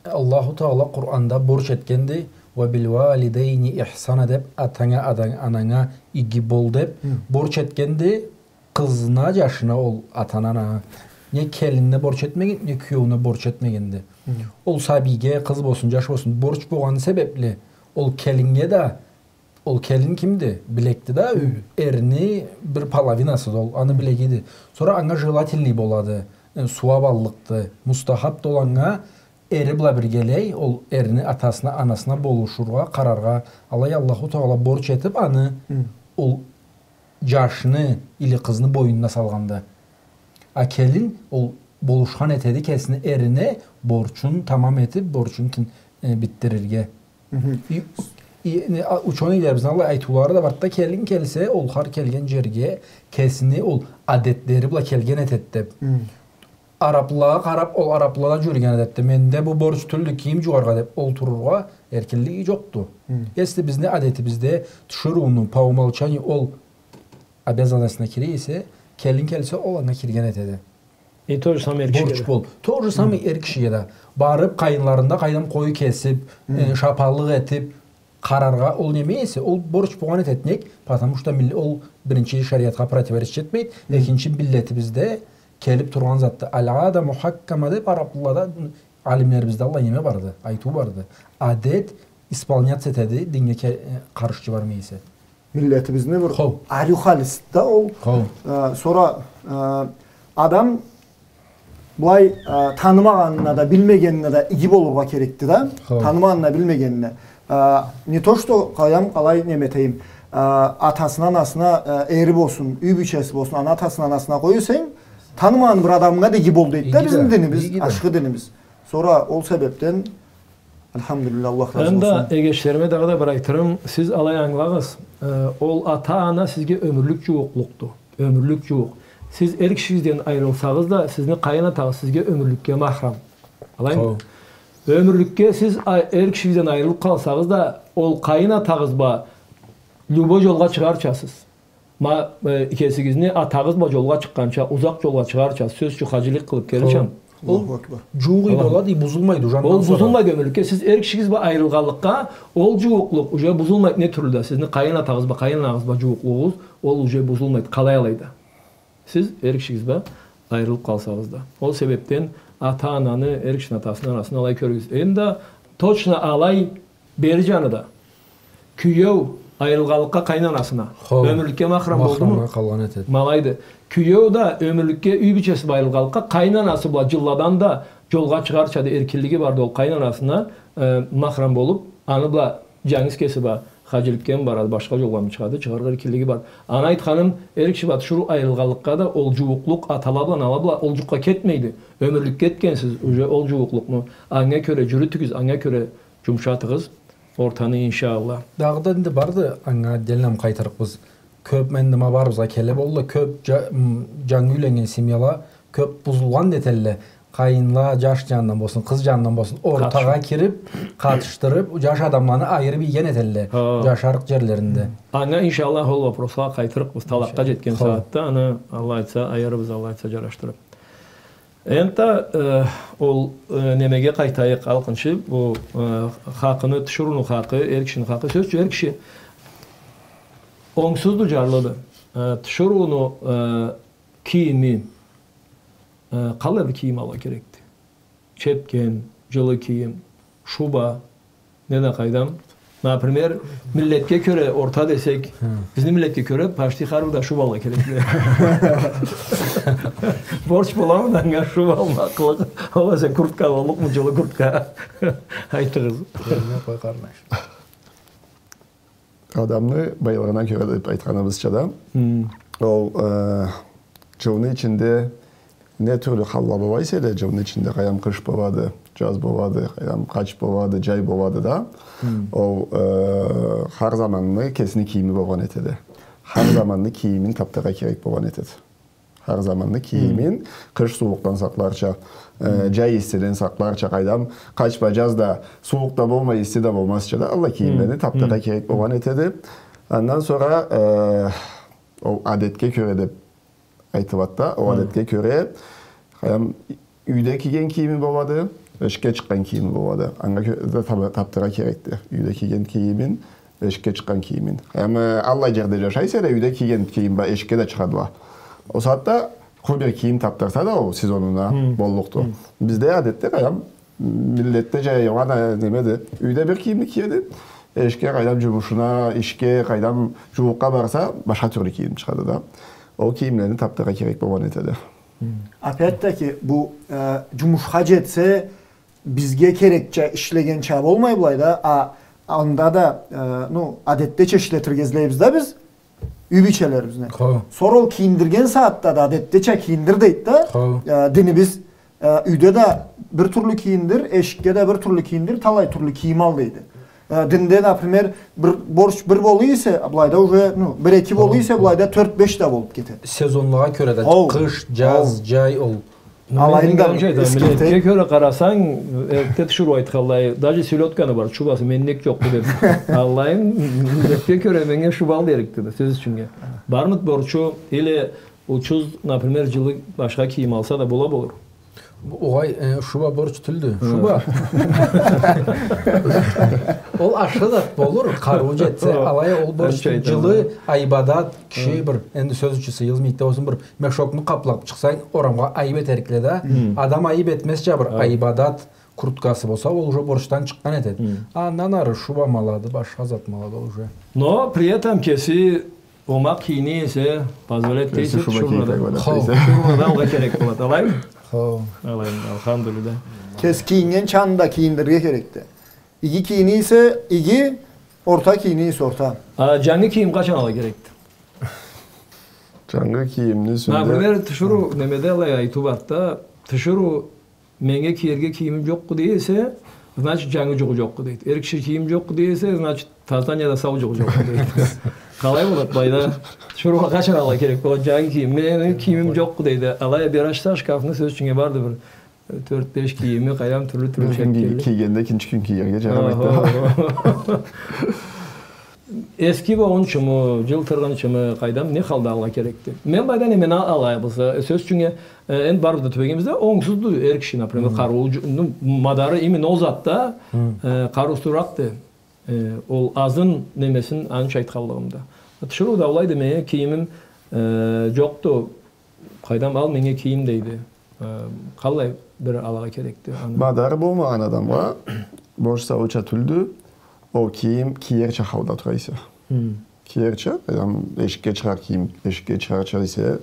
Аллаху Тагъала Къуранда борч этгенди, «Ва бил валидайни ихсана» деп, атанга, адан-, ананга иги бол деп, хы, борч этгенди. Къызына, джашына ол ата-ананы не келинине борч этмеген, не киеуюне борч этмегенди. Хы. Ол сабийге, къыз болсун, джаш болсун, борч болгъаны себепли ол келиннге да, ол келин кимди? Билекди да, хы, эрини бир половинасыды ол, аны билегиди. Сора анга желательный болады, э, сууаб аллыкъды, мустахабды ол анга, эри бла биргелей, ол эрини атасына, анасына болушургъа, къараргъа. Алай Аллаху Тагъала борч этиб аны, хы, ол джашны или къызны бойнуна салгъанда. А келин ол болушхан этеди кесини эрине, борчун тамам этиб, борчун тин-, э, битдирирге. Мгм. И, и, не, а, учёныйлерибизни алай айтыулары да барды да, келин келсе, ол хар келген джерге кесини ол адетлери бла келген этеди деб. Мгм. Араблагъа къараб, ол арабла да джюрюген адетди. Менде бу борч тюлдю, кийим джууаргъа деб олтурургъа эркинлиги джокъду. Мгм. Если бизни адетибизде тиширыуну, по умолчанию, ол обязанностуна кире эсе, келин келсе, ол анга кирген этеди. И то же самое эр кишиге да. Борч бол. То же самое эр кишиге да. Барыб, къайынларында, къайдам, къой кесиб, э, шапалыкъ этиб, къараргъа ол неме эсе, ол борч болгъан этеди, нек? Потому что мил-, ол биринчи шериатха противоречить этмейди. Экинчи, миллетибизде келиб тургъан затды. Аль-ада мухаккама деб араблада, алимлерибизде аллай неме барды, айтыу барды. Адет исполняться этеди, динге ке-, э, къаршы бармай эсе. Миллетибизни бир ариу халиси да ол. Хо. Э, сора, э, адам былай, э, танымагъанына да, билмегенине да иги болургъа керекди да. Хо. Танымагъанына, билмегенине. Э, не то что, къайдам, къалай неме этейим, э, атасына, анасына, э, эри болсун, юй бийчеси болсун, аны атасына, анасына къой эсенг, танымагъан бир адамгъа да иги бол дейди да бизни динибиз, ашхы динибиз. Сора ол себебден Альхамдулиллах, Аллах разы болсун. Энди эгечлериме дагъыда бир айтырым, сиз алай ангылагъыз, э, ол ата-ана сизге ёмюрлюк джууукълукъду. Ёмюрлюк джууукъ. Сиз эр кишигизден айырылсагъыз да, сизни къайын атагъыз сизге ёмюрлюкге махрам. Алаймы? Хо. Ёмюрлюкге сиз ай-, эр кишигизден айырылыб къалсагъыз да, ол къайын атагъыз бла любой джолгъа чыгъарчасыз. Ма, э, кесигизни атагъыз бла джолгъа чыкъгъанча, узакъ джолгъа чыгъарча, сёз ючюн, хаджилик къылыб келирча. Хо. Ол джууукъ болады, бузулмайды, ол бузулмайды ёмюрлюкге. Сиз эр кишигиз бла айырылгъанлыкъгъа, ол джууукълукъ уже бузулмайды, не тюрлю да. Сизни къайын атагъыз бла, къайын анагъыз бла джууукълугъугъуз, ол уже бузулмайды, къалай алайда. Сиз эр кишигиз бла айырылыб къалсагъыз да. Ол себебден ата-ананы, эр кишини атасыны, анасын алай кёрюгюз. Энди точно алай Бери джаны да. Кюеу айырылгъанлыкъгъа къайын анасына. Хо. Ёмюрлюкге махрам болдуму? Махрам къалгъан этеди. Ма алайды. Кюеу да ёмюрлюкге юй бийчеси бла айырылгъанлыкъгъа къайын анасы бла джылладан да джолгъа чыгъарча да эркинлиги барды ол къайын анасына, э, махрам болуб, аны бла джангыз кеси бла хаджиликгеми барады, башха джолгъамы чыгъады, чыгъаргъа эркинлиги барды. Аны айтханым, эр киши бла тиширыу айырылгъанлыкъгъа да ол джууукълукъ атала бла, анала бла ол джукъгъа кетмейди. Ёмюрлюк кетгенсиз, уже ол джууукълукъну анга кёре джюрютюгюз, анга кёре джумшатыгъыз ортаны, иншаллах. Дагъыда энди барды, анга отдельно къайтырыкъбыз. Кёб, энди ма барыбызгъа келе болду, кёб джа-, м, джангы юйленнген семьяла кёб бузулгъан да этелле. Къайынла, джаш джанындан болсун, къыз джанындан болсун, ортагъа кириб, къатышдырыб, джаш адамланы айырыб ийген этелле. Хо. Джашарыкъ джерлеринде. Анга, иншаллах, ол вопросха къайтырыкъбыз. Талакъгъа джетген сагъатда, аны, Аллах айтса, айырырбыз, Аллах айтса, джарашдырыб. Энтда, э, ол, э, немеге къайтайыкъ, алкъынчы, бу, э, хакъыны, тиширыуну хакъы, эр кишини хакъы. Сёз ючюн, эр киши онгсузду, джарлыды. Э, тиширыуну, э, кийими, э, къалай бир кийим алыргъа керекди? Чепкен, джылы кийим, шуба, не да къайдам. Например, миллетге кёре орта десек, бизни миллетге кёре почти хар бир да шуба алыргъа керекди. Борч боламыды анга шуба алмакълыкъ? Огъесе куртка боллукъму, джылы куртка? Айтыгъыз. Джылыны къой, къарнаш. Адамны байлыгъына кёре деб айтханыбызча да, ол, э, джылны ичинде не тюрлю халла бола эсе да, джылны ичинде къайдам къыш болады, джаз болады, къайдам къач болады, джай болады да, ол, э, хар заманны кесини кийими болгъан этеди. Хар заманны кийимин табдыргъа керек болгъан этеди. Хар заманны кийимин, къыш сууукъдан сакъларча, э, джай иссиден сакъларча, къайдам, къач бла джаз да сууукъ да болмай, исси да болмазча да, аллай кийимлени табдыргъа керек болгъан этеди. Андан сора, э, ол адетге кёре деб айтылады да, ол адетге кёре, къайдам, юйде кийген кийими болады, эшикге чыкъгъан кийими болады. Анга кё-, да таб-, табдыргъа керекди. Юйде кийген кийимин, эшикге чыкъгъан кийимин. Эм, э, аллай джерде джашай эсе да, юйде кийген кийим бла эшикге да чыгъадыла. Ол сагъатда къуру бир кийим табдырса да, ол сезонуна боллукъду. Бизде адетде, къайдам, миллетде джайылгъан, э, немеди. Юйде бир кийимни киеди. Эшикге, къайдам, джумушуна, ишге, къайдам, джууукъгъа барса, башха тюрлю кийим чыгъады да. Ол кийимлени табдыргъа керек болгъан этеди. Опять-таки, бу, э, джумушха джетсе, бизге керекча ишлегенча болмай былайда, а анда да, э, ну, адетдеча ишлетирге излейбиз да биз. Юй бийчелерибизни. Хо. Сора ол кийиндирген сагъатда да, адетдеча кийиндир дейди да, хо, э, динибиз, э, юйде да бир тюрлю кийиндир, эшикге да бир тюрлю кийиндир, талай тюрлю кийим ал дейди. Э, динде, например, бир борч бир болур эсе, былайда уже, ну, бир-эки болур эсе, былайда тёрт-беш да болуп кетеди. Сезонлагъа кёре да, хо, къыш, джаз, хо, джай, ол. Алайын да, мен, мен, эскертейим. Миллетге кёре къарасанг, эртте тиширыу айтханлай, даже селёдканы бар, шубасы, менде джокъду деп. Алайын, миллетге кёре меннге шуба ал дерикди да, сёз ючюннге. Бармыды борчу, или учуз, например, джылы башха кийим алса да бола болур. Бу, огъай, э, шуба борч тюлдю. Хы. Шуба. Ол ашхы зат болур, къарыуу джетсе, алай а ол борч тюлдю. Джылы айбадат, киши бир, энди сёз ючюн, сыйыгъыз мийикде болсун, бир мешокну къаплап чыкъсанг, орамгъа айып этерикле да. Адам айып этмезча бир айбадат курткасы болса, ол уже борчдан чыкъгъан этеди. Андан ары шуба ма алады, башха зат ма алады, ол уже. Но при этом кеси омакъ кийине эсе, позволять эте эсе, тиширыуну да алгъа керек болады. Алаймы? Хо. Алаймы, алхамдулиллях. Кеси кийиннгенча аны да кийиндирирге керекди. Иги кийине эсе иги, орта кийине эсе орта. А, джангы кийим къачан алгъа керекди? Джангы кийимни юсюнде... Например, тиширыу немеде алай айтыу барды да, тиширыу меннге киерге кийимим джокъду дей эсе, значит, джангы джугъу джокъду дейди. Эр киши кийим джокъду дей эсе, значит, таздан яда сау джугъу джокъду дейди. Къалай болады, былайда тиширыугъа къачан алгъа керек болады джангы кийим? Мени кийимим джокъду дейди. Алай а бир ачса шкафны, сёз ючюннге, барды бир тёрт-беш кийими, къайдам, тюрлю-тюрлю шекилли. Бир кюн кий-, кийгенде экинчи кюн кийерге джарамайды. Хо, хо. Эски болгъунчуму, джылтырагъынчымы, къайдам, не халда алгъа керекди? Мен былайда немени алайым болса, э, сёз ючюннге, э, энди барыбыз да тюбегенбиз да, онгсузду эр киши, например, къарыуу, ну, мадары именно ол затда, э, къарыусузуракъды. Э, ол азын немесин, аны ючюн айтханлыгъымды. Тиширыу да алайды, мени кийимим, э, джокъду, къайдам, ал меннге кийим дейди. Э, къалай бир алагъа керекди аны? Мадары болмагъан адамгъа борч салыуча тюлдю, ол кийим киерча халда тура эсе. Киерча, къайдам, эшикге чыгъар кийим, эшикге чыгъарча эсе,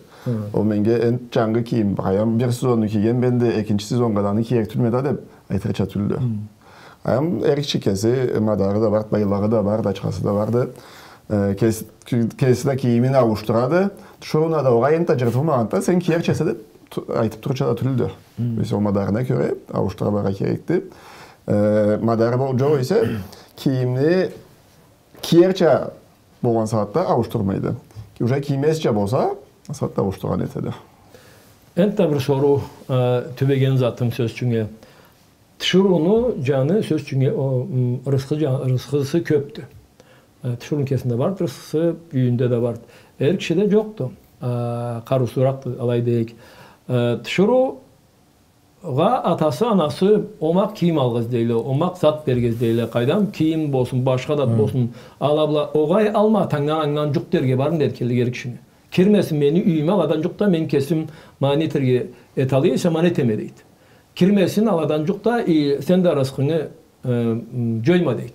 ол меннге энди джангы кийим, къайдам, бир сезонну кийгенме энди, экинчи сезоннга да аны киерик тюлме да деп айтырча тюлдю. Ам эр киши кеси, э, мадары да барды, байлагъы да барды, ачхасы да барды. Э, кес-, ки-, кеси да кийимин ауушдурады. Тиширыуну да огъай энтда джыртылмагъанды да, сен киерча эсе деп ту-, айтып турурча да тюлдю. Эсе ол мадарына кёре ауушдура барыргъа керекди. Э, мадары бол-, джокъ эсе, кийимни киерча болгъан сагъатда ауушдурмайды. Уже киймезча болса, сагъатда ауушдургъан этеди. Энтда бир соруу, э, тюбеген затым, сёз ючюннге. Тиширыуну джаны, сёз ючюннге, о, м, рысхы джа-, рысхысы кёпдю. Э, тиширыуну кесинде барды рысхысы, юйюнде да барды. Эр кишиде джокъду. Э, къарыусузуракъды, алай дейик. Э, тиширыугъа атасы, анасы омакъ кийим алгъыз дейле, омакъ зат бергиз дейле, къайдам, кийим болсун, башха зат болсун. Ала бла, огъай, алма атангдан, анангдан джукъ дерге бармыды эркинлик эр кишини? Кирмесин мени юйюме аладан джукъ да, мен кесим ма не этерге эталлыкъ эсем, ма аны этеме дейди. Кирмесин аладан джукъ да, и сен да рысхынгы, э, м, джойма дейди.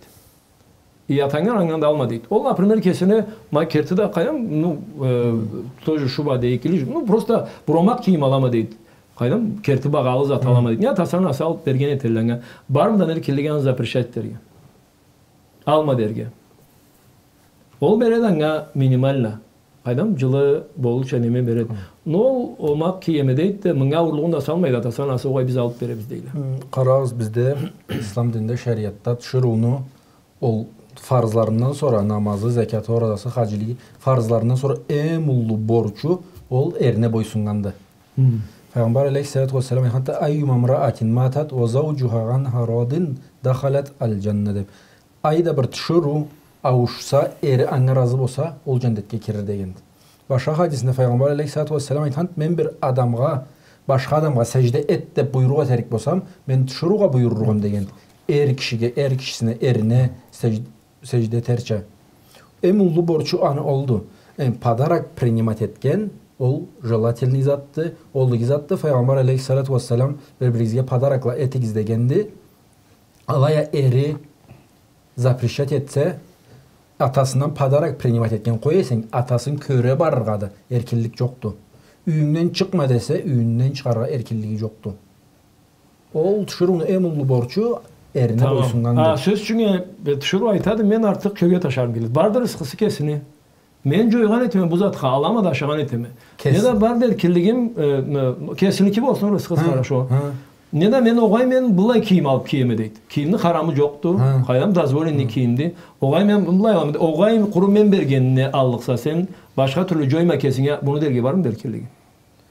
И атангдан, анангдан да алма дейди. Ол, например, кесине, ма керти да къайдам, ну, э, тоже шуба дейик, или, ну, просто бир омакъ кийим алама дейди. Къайдам, керти багъалы зат алама дейди. Не атасы, анасы алып берген этелле анга. Бармыды эркинлиги аны запрещать этерге? Алма дерге. Ол береди анга минимально. Къайдам, джылы болурча неме береди. Но ол омакъ киеме дейди да, мынга ауурлугъун да салмайды, атасы, анасы, огъай, биз алып беребиз дейле. Хы, къарагъыз, бизде ислам динде, шериатда тиширыуну ол фарзларындан сора, намазы, зекяты, оразасы, хаджилиги, фарзларындан сора эм уллу борчу ол эрине бойсуннганды. Файгъамбар алейхиссалату уассалам айтханды: «Айюма мраатин матат уа заужуха анха радин дахалат аль-джанна», — деп. Къайда бир тиширыу ауушса, эри анга разы болса, ол джандетге кирир дегенди. Башха хадисинде Файгъамбар алейхиссалату уассалам айтханды: «Мен бир адамгъа, башха адамгъа сежде эт деп буйрукъ этерик болсам, мен тиширыугъа буюрургъам», — дегенди. Эр кишиге, эр кишисине, эрине сеж-, сежде этерча. Эм уллу борчу аны олду. Эм, подарок принимать этген, ол желательный затды, ол иги затды. Файгъамбар алейхиссалату уассалам бир-биригизге подарокла этигиз дегенди. Алай а эри запрещать этсе, атасындан подарок принимать этген къой эсенг, атасын кёре барыргъа да эркинлик джокъду. Юйюнгден чыкъма десе, юйюнден чыгъаргъа эркинлиги джокъду. Ол тиширыуну эм уллу борчу эрине бойсуннганды. Тамам. А, сёз ючюн, э, тиширыу айтады: «Мен артыкъ кёлге ташарым келеди». Барды рысхысы кесини. Мен джойгъан этеме бу затха, алама да ашагъан этеме. Кес- Неда барды эркинлигим, э, э, кесиники болсун, рысхысы хорошо. Неда мен огъай мен былай кийим алыб киеме, дейди. Кийимни харамы джокъду, къайдам, дозволенный кийимди. Огъай мен былай алама, огъай къуру мен бергенни аллыкъса сен, башха тюрлю джойма кесинге, муну дерге бармыды эркинлиги?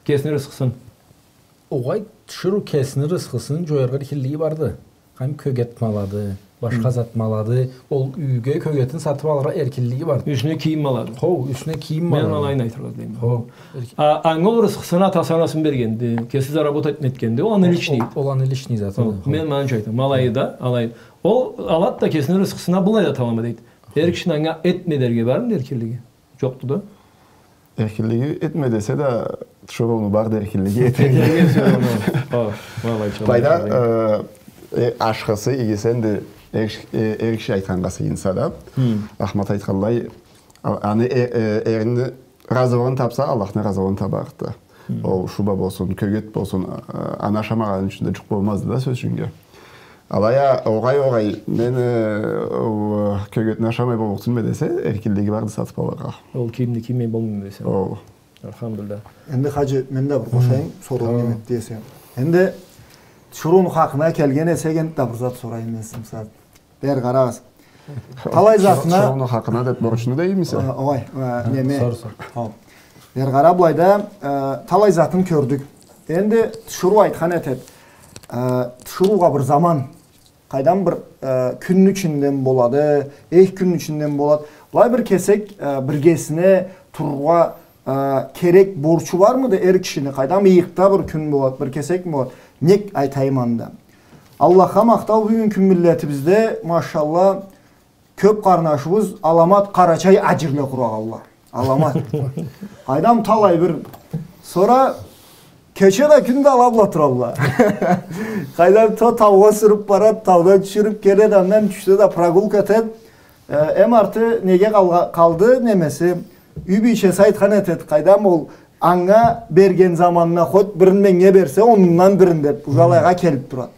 Кесини рысхысын. Огъай, тиширыу кесини рысхысын джояргъа эркинлиги барды. Хам кёгет ма алады, башха зат ма алады, ол юйге кёгетин сатыб алыргъа эркинлиги барды. Юсюне кийим ма алады. Хоу, юсюне кийим ма алады. Мен алайын айтыргъа излейме. Хоу. А, анга ол рысхысын атасы-анасы бергенди, кеси заработать этгенди, ол аны личный. Ол, ол аны личный заты. Хоу, мен ма анча айтама. Алайды да, алайды. Ол алады да кесини рысхысына былай да табама, дейди. Эр кишини анга этме дерге бармыды эркинлиги? Джокъду да. Эркинлиги этме десе да, тиширыуну барды эркинлиги этерге. Этерге сёз ону. О, валлахи, былайда, э, э, ашхысы, игиси энди эр, э, эр киши айтханнга сыйынса да, Ахмат айтханлай, а-, аны э-, э-, эрини разылыгъын табса, Аллахны разылыгъын табарыкъды. Ол шуба болсун, кёгет болсун, а-, а-, аны ашамагъаны ючюн да джукъ болмазды да, сёз ючюннге. Алай а, огъай, огъай, мен, э, ол, э, кёгетни ашамай боллукъ тюлме десе, эркинлиги барды сатыб алыргъа. Ол кийимни киймей болмайма десе. Ол. Альхамдулиллях. Энди, хаджи, мен да бир къошайым, сорууну неме эт десе. Энди, тиширыуну хакъына келген эсек, энди да бир зат сорайым мен сизге. Бери къарагъыз. Талай затына... Тиширыуну хакъына деб борчну деймисе? А, огъай, а, неме. Сор, сор. Хоу. Бери къара, былайда, а, талай затын кёрдюк. Энди тиширыу айтхан этед. А, тиширыугъа бир заман, къайдам, бир, а, кюнню ичинден болады, эки кюнню ичинден болады. Былай бир кесек, а, биргесине турургъа а, керек борчу бармыды эр кишини? Къайдам, ыйыкъда бир кюн болад, бир кесек болад. Нек айтайым анда? Аллахха махтау, бюгюн кюн миллетибизде, машалла, кёб къарнашыбыз аламат къарачай аджирле къурагъанла. Аламат. Къайдам, талай бир. Сора кече да, кюн да ала бла туралла. Къайдам, то таугъа сюрюб барад, таудан тюшюрюб келед, андан тюшсе да прогулка этед. Э, эм арты неге къалгъа-, къалды немеси, юй бийчеси айтхан этед, къайдам, ол анга берген заманына хоть бирин меннге берсе, онундан бирин деб, уже алайгъа келиб турад.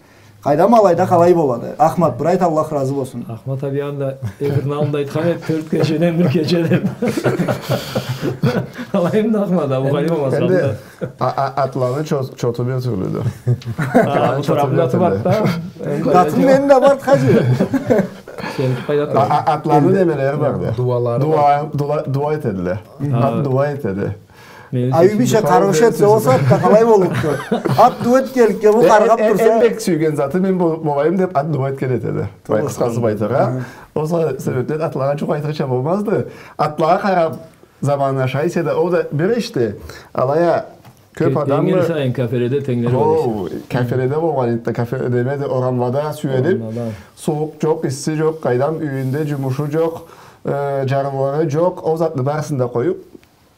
Къайдам, алайда къалай болады? Ахмат, бир айт, Аллах разы болсун. Ахмат аби анда эфирни аллында айтхан эди, тёрт кечеден бир кече деб. Алай эмди, Ахмат аби, къайдам болмаса да. А, а, атланы чо-, чоту бир тюрлюдю. А, бу тарабында аты барды да. Затын мени да барды, хаджи. Сеники къайда турады? А, а, атланы немелери барды. Дуалары барды. Дуа, дуа, дуа этедиле. Ат дуа этеди. А, юй бийче къаргъыш этсе, ол сагъатда къалай боллукъду? Ат дуа этгенликге бу къаргъаб турса. Э, э, эм бек сюйген заты мен бол-, болайым деб ат дуа этген этеди. Былай къысхасы айтыргъа. Ол себебден атлагъа джукъ айтырча болмазды. Атлагъа къараб, заманы ашай эсе да, ол да бир ишди. Алай а, кёб адамы... Энген сайын кафеледе тенглери бар эсе. О, кафеледе болгъан эди, кафеледеди, орамлада сюелиб, сууукъ джокъ, исси джокъ, къайдам, юйюнде джумушу джокъ, э, джарлылары джокъ, ол затны барысын да къоюб,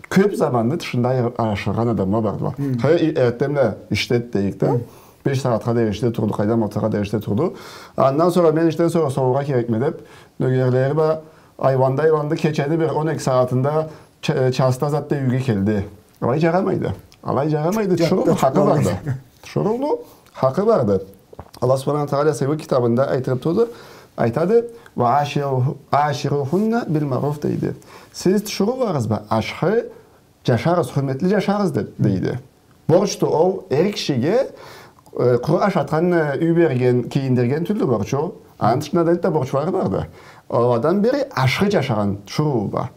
кёб заманны тышында айыр-, ашыргъан адамла бардыла. Хы, и-, эртденбла ишде дейик да. Беш сагъатха дери ишде турду, къайдам, алтыгъа дери ишде турду. Андан сора мен ишден сора солургъа керекме деб, нёгерлери бла айланды, айланды, кечени бир он эки сагъатында ч-, э, частда зат да юйге келди. Алай джарамайды. Алай джарамайды. Тиширыуну хакъы барды. Тиширыуну хакъы барды. Аллах Субханаху Тагъала сыйлы китабында айтырыб турду, айтады, «Ва аширу-, аширугьунна бил маъруф», дейди. Сиз тиширыуларыгъыз бла ашхы джашагъыз, хурметли джашагъыз деб, дейди. Борчду ол эр кишиге, э, къуру ашатхан, э, юй берген, кийиндирген тюлдю борчу. Аны тышында да энтда борчлары барды. Ол адам бери ашхы джашагъан тиширыу бла.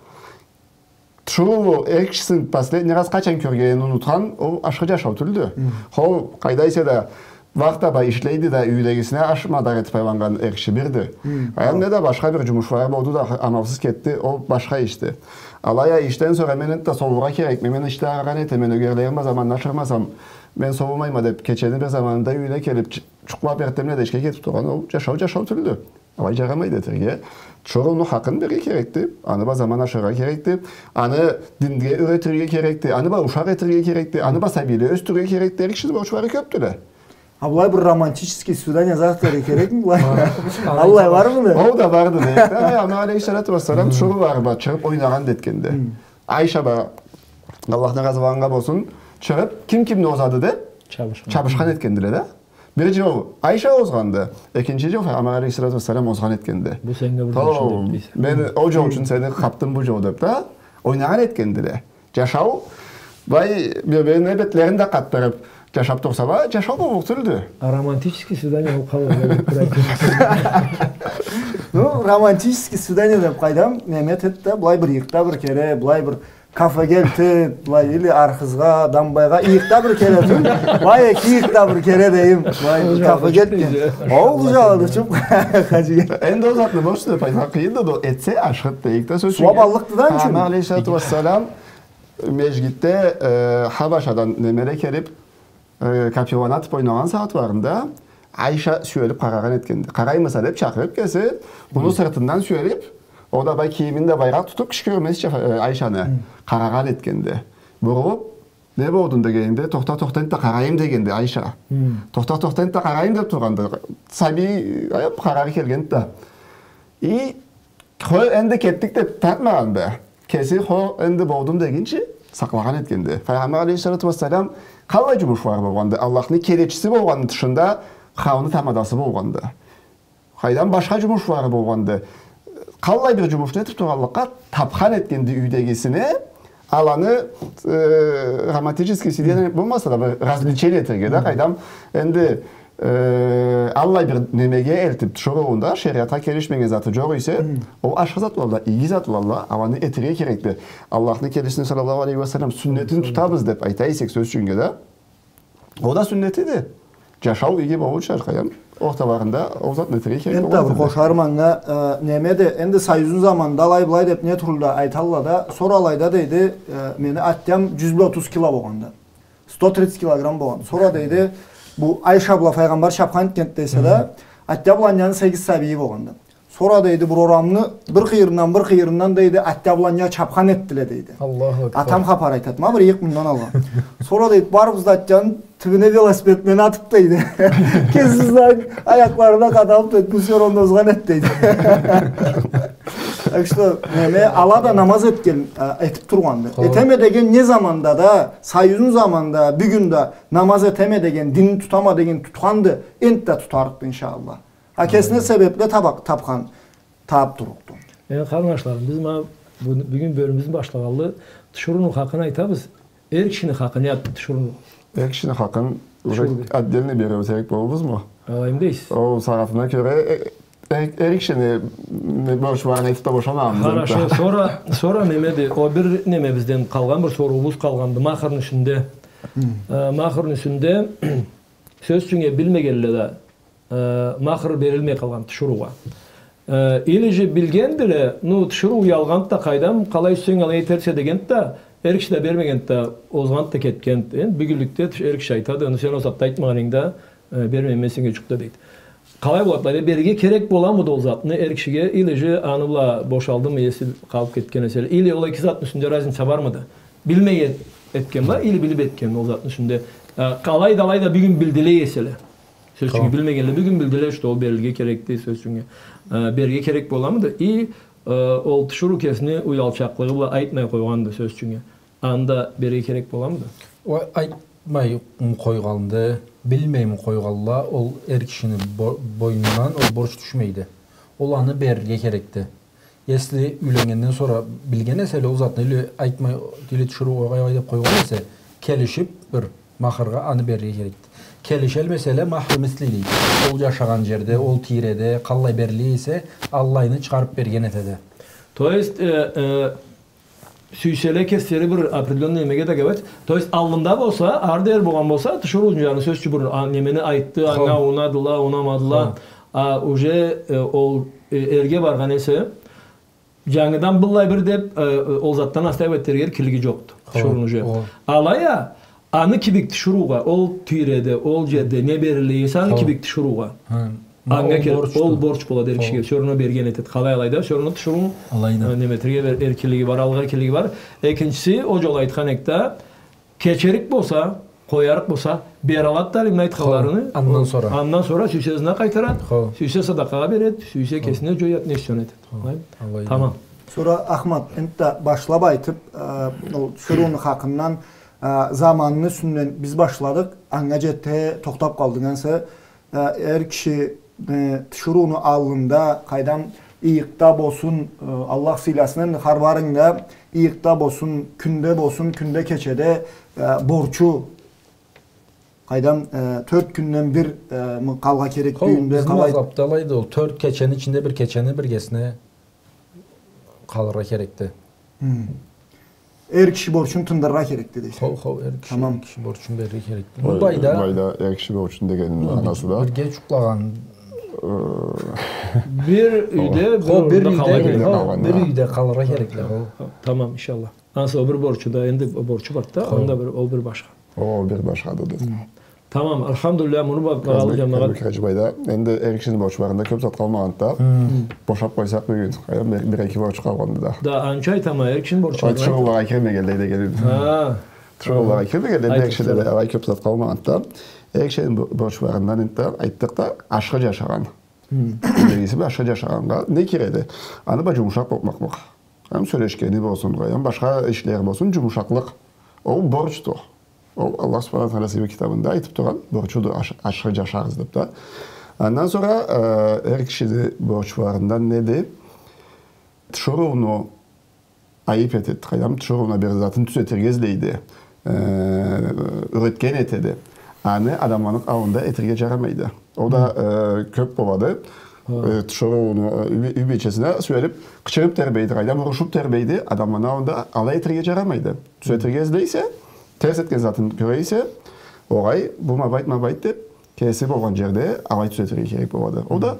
Тиширыу эр кишисин последний раз къачан кёргенин унутхан, ол ашхы джашау тюлдю. Хо, къайда эсе да, вахта бла ишлейди да, юйдегисине аш мадар этиб айланнган эр киши бирди. Аян неда башха бир джумушлары болду да, амалсыз кетди, ол башха ишди. Алай а ишден сора мен энтда солургъа керекме, мен ишде арыгъан этеме, нёгерлерим бла заманны ашырмасам, мен солумайма деб, кечени бир заманында юйюне келиб, ч-, джукълаб, эртденбла да ишге кетиб тургъан, ол джашау, джашау тюлдю. Алай джарамайды этерге. Тиширыуну хакъын берирге керекди. Аны бла заман ашырыргъа керекди. Аны динге юретирге керекди. Аны бла ушакъ этерге керекди. Аны бла сабийле ёсдюрюрге керекди. Эр кишини борчлары кёбдюле. А былай бир романтический свидание зат этерге керекми былай? Аллай бармыды? Ол да барды дейик да. Ай, Пайгъамбар алейхиссалату уассалам тиширыулары бла чыгъыб ойнагъан да этгенди. Айша бла, Аллахны разылыгъы анга болсун, чыгъыб, ким кимни озады деб, чабышхан этгендиле да. Бир джол Айша озгъанды, экинчи джол Пайгъамбар алейхиссалату уассалам озгъан этгенди. Бу сеннге бир джол ючюн деб дейсе. Мен ол джол ючюн сени къапдым бу джол деб да. Ойнагъан этгендиле. Джашау, былай, бир-бирине бетлерин да къатдырыб джашаб турсала, джашау боллукъ тюлдю. А романтический свидание болуб къалды. Ну, романтический свидание деб къайдам, неме этед да, былай бир ыйыкъда бир кере, былай бир кафеге элтед, былай, или архызгъа, дамбайгъа, ыйыкъда бир кере тюл, былай эки ыйыкъда бир кере дейим, былай бир кафеге элтген. Ол джагъына тюшюб, хаджи. Энди ол затны бошда, пайда къыйынды да, этсе ашхыды дейик да, сёз ючюн. Сууаб аллыкъды да, Пайгъамбар алейхиссалату уассалам межгитде, э, Хабашадан немеле келиб, э, капелланы атыб ойнагъан сагъатларында Айша сюелиб къарагъан этгенди. Къараймыса деб чакъырыб кеси, муну сыртындан сюелиб, ол да бай кийимин да байракъ тутуб, киши кёрмезча, э, Айшаны къарагъан этгенди. Бурулуб, не болдунг дегенинде, тохта, тохта, энтда да къарайым дегенди Айша. Тохта, тохта, энтда да къарайым деб тургъанды. Сабий, э, къарары келгенди да. И Хо, энди кетдик деб тартмагъанды. Кеси, хо, энди болдум дегинчи, сакълагъан этгенди. Пайгъамбар алейхиссалату уассалам къаллай джумушлары болгъанды. Аллахны келечиси болгъанны тышында, халны тамадасы болгъанды. Къайдам, башха джумушлары болгъанды. Къаллай бир джумушну этиб тургъанлыкъгъа, табхан этгенди юйдегисине, аланы, э, романтический свидание болмаса да, бир развлечение этерге да, къайдам, энди Э, аллай бир немеге элтиб тиширыуунда, шериатха келишмеген заты джокъ эсе, ол ашхы затладан, иги затладан аланы этерге керекди. Аллахны келечисини саллаллаху алейхи ва саллам сюннетин тутабыз деб айта эсек, сёз ючюннге да, ол да сюннетиди. Джашау иги болурча, къайдам, орталарында ол затны этерге керек. Энтда бир къошарым анга, э, немеди, энди Союзну заманында алай-былай деб не тюрлю да айталла да, сора алайда дейди, э, мени атям джюз бла отуз кило болгъанды. Сто тридцать килограмм болгъан. Сора дейди, бу Айша бла Пайгъамбар чабхан этгенди десе да, атя бла анияны сегиз сабийи болгъанды. Сора дейди, бир орамны бир къыйырындан, бир къыйырындан дейди, атя бла ания чабхан этдиле дейди. Аллаху акбар. Атам хапар айтады, ма бир ыйыкъ мындан алгъан. Сора дейди, барыбыз да атяны тюбюне велосипед мени атыб дейди. Кеси да аякъларына къадалыб дейди, бу сёрюнде озгъан эди дейди. Так что, неме, ала да намаз этген, а, этиб тургъанды. Хо. Этеме деген не заманда да, Союзну заманда, бюгюн да намаз этеме деген, динни тутама деген тутханды, энтда тутарыкъды, иншаллах. А кесине себебле табакъ-, табхан, табыб турукъду. Э, къарнашларым, биз ма бу-, бюгюн бёлюмюбюзню башлагъанлы тиширыуну хакъын айтабыз. Эр кишини хакъын, я тиширыуну? Эр кишини хакъын уже отдельно бериб ётерик болурбузму? Алай дейсиз. Ол сагъатына кёре, э, Эр, эр кишини, не, борчларын айтыб да бошамагъанбыз энтда. Хорошо, сора, сора немеди, ол бир немебизден къалгъан, бир соруубуз къалгъанды, махарны юсюнде. Э, махарны юсюнде, сёз ючюннге, билмегенле да, э, махар берилмей къалгъан тиширыугъа. Э, или же билгендиле, ну, тиширыу уялгъанды да, къайдам, къалай сюйсенг алай этерсе дегенди да, эр киши да бермегенди да, озгъанды да кетгенди. Энди бюгюнлюкде тиш-, эр киши айтады, ну, сен ол затны айтмагъанынгда, э, бермейме сеннге джукъ да, дейди. Къалай болады, былайда берирге керек боламыды ол затны эр кишиге, или же аны бла бошалдымы, если къалыб кетген эселе, или ол эки затны юсюнде разница бармыды? Билмей эт-, этгенме, или билиб этгенме ол затны юсюнде? Э, къалай да, алай да бюгюн билдиле эселе. Сёз ючюннге, билмегенле бюгюн билдиле, что ол берилирге керекди, сёз ючюннге. Э, берирге керек боламыды? И, э, ол тиширыу кесини уялчакълыгъы бла айтмай къойгъанды, сёз ючюннге. Анда берирге керек боламыды? Ол айтмай къойгъанды, билмейми къойгъанла, ол эр кишини бо-, бойнундан ол борч тюшмейди. Ол аны берирге керекди. Если юйленнгенден сора билген эселе ол затны, или айтмай, или тиширыу къойгъан, алай деб къойгъан эсе, келишиб бир махаргъа аны берирге керекди. Келишалмасала, махру мисли дейди. Ол джашагъан джерде, ол тийреде, къаллай бериле эсе, аллайны чыгъарыб берген этеди. То есть, э, э, сюйселе, кеслери бир определённый немеге договориться. То есть, аллында болса, ары дери болгъан болса, тиширыу джаны, сёз ючюн, бир, а, немени айтды, анга унадыла, унамадыла. А, уже, э, ол, э, эрге баргъан эсе, джангыдан быллай бир деб, э, ол затдан настаивать этерге эркинлиги джокъду. Тиширыуну уже. Алай а, аны кибик тиширыугъа, ол тийреде, ол джерде не бериле эсе, аны кибик тиширыугъа. Анга кел-, ол борч болады эр кишиге, сёз ючюн, берген этед. Къалай алайда, сёз ючюн, тиширыуну, э, неме этерге бер-, эркинлиги бар, алыргъа эркинлиги бар. Экинчиси, ол джол айтхан эдик да, кечерик болса, къоярыкъ болса, бералад да алимни айтханларыны, андан сора. Андан сора сюйсе ызына къайтарад, сюйсе садакъагъа беред, сюйсе кесине джояд, не сюйсе этед. Алайды. Тамам. Сора, Ахмат, энтда башлаб айтыб, э, ол тиширыуну хакъындан, э, заманны юсюнден биз башладыкъ, анга джете тохтаб къалдыкъ. Ансы, э, эр киши, э, тиширыуну аллында, къайдам, ыйыкъда болсун, э, Аллах сыйласын, энди хар барынгда ыйыкъда болсун, кюнде болсун, кюнде, кечеде, э, борчу, къайдам, э, тёрт кюнден бир, э, мы къалыргъа керекди юйюнде, бизни къалай? Мазхабда алайды ол, тёрт кечени ичинде бир кечени биргесине къалыргъа керекди. Хм. Эр киши борчун тындырыргъа керекди дейсе. Хо, хо, эр киши, тамам, эр киши борчун берирге керекди. Ой, былайда, былайда эр киши борчун дегенни магъанасы да, бирге джукълагъан. Э, бир юйде, хо, бир юйде къалыргъа керекди. Бир юйде къалыргъа керекди, хо. Тамам, иншаллах. Ансы ол бир борчу да, энди борчу барды да, хо, анда бир, ол бир башха. О, бир башхады да. Хм. Тамам, альхамдулиллях, муну ба-, багъалы джамагъат. Энди эр кишини борчларында кёп зат къалмагъанды да. Хм. Бошаб къойсакъ бюгюн, къайдам, бир, бир-эки борч къалгъанды да. Да, анча айтама, эр кишини борчларында. Ай, тиширыулагъа кирмегенлей дегеним. Хы. Тиширыулагъа кирмегенлей, эр кишиледе алай кёп зат къалмагъанды да. Эр кишини бо-, борчларындан энтда айтдыкъ да, ашхы джашагъан. Хм. Биринчиси, ашхы джашагъаннга не керекди? Аны бла джумушакъ болмакълыкъ. Эм сёлешгени болсун, эм башха ишлери болсун, джумушакълыкъ. Ол борчду. Ол Аллах субханаху уа тагъала сыйлы китабында айтыб тургъан борчуду, аш-, ашхы джашагъыз деб да. Андан сора, э, эр кишини борчларындан неди? Тиширыуну айыб этеди, къайдам, тиширыуну бир затын тюзетирге излейди, э, юретген этеди. Аны адамланы аллында этерге джарамайды. Ол да, э, кёб болады. Хы. Э, тиширыуну, э, юй, юй бийчесине сюелиб, къычырыб тербейди, къайдам, урушуб тербейди, адамланы аллында алай этерге джарамайды. Тюзетирге излей эсе, терс этген затын кёре эсе, огъай, бу ма былайды, ма былайды деб, кеси болгъан джерде алай тюзетирге керек болады. Ол да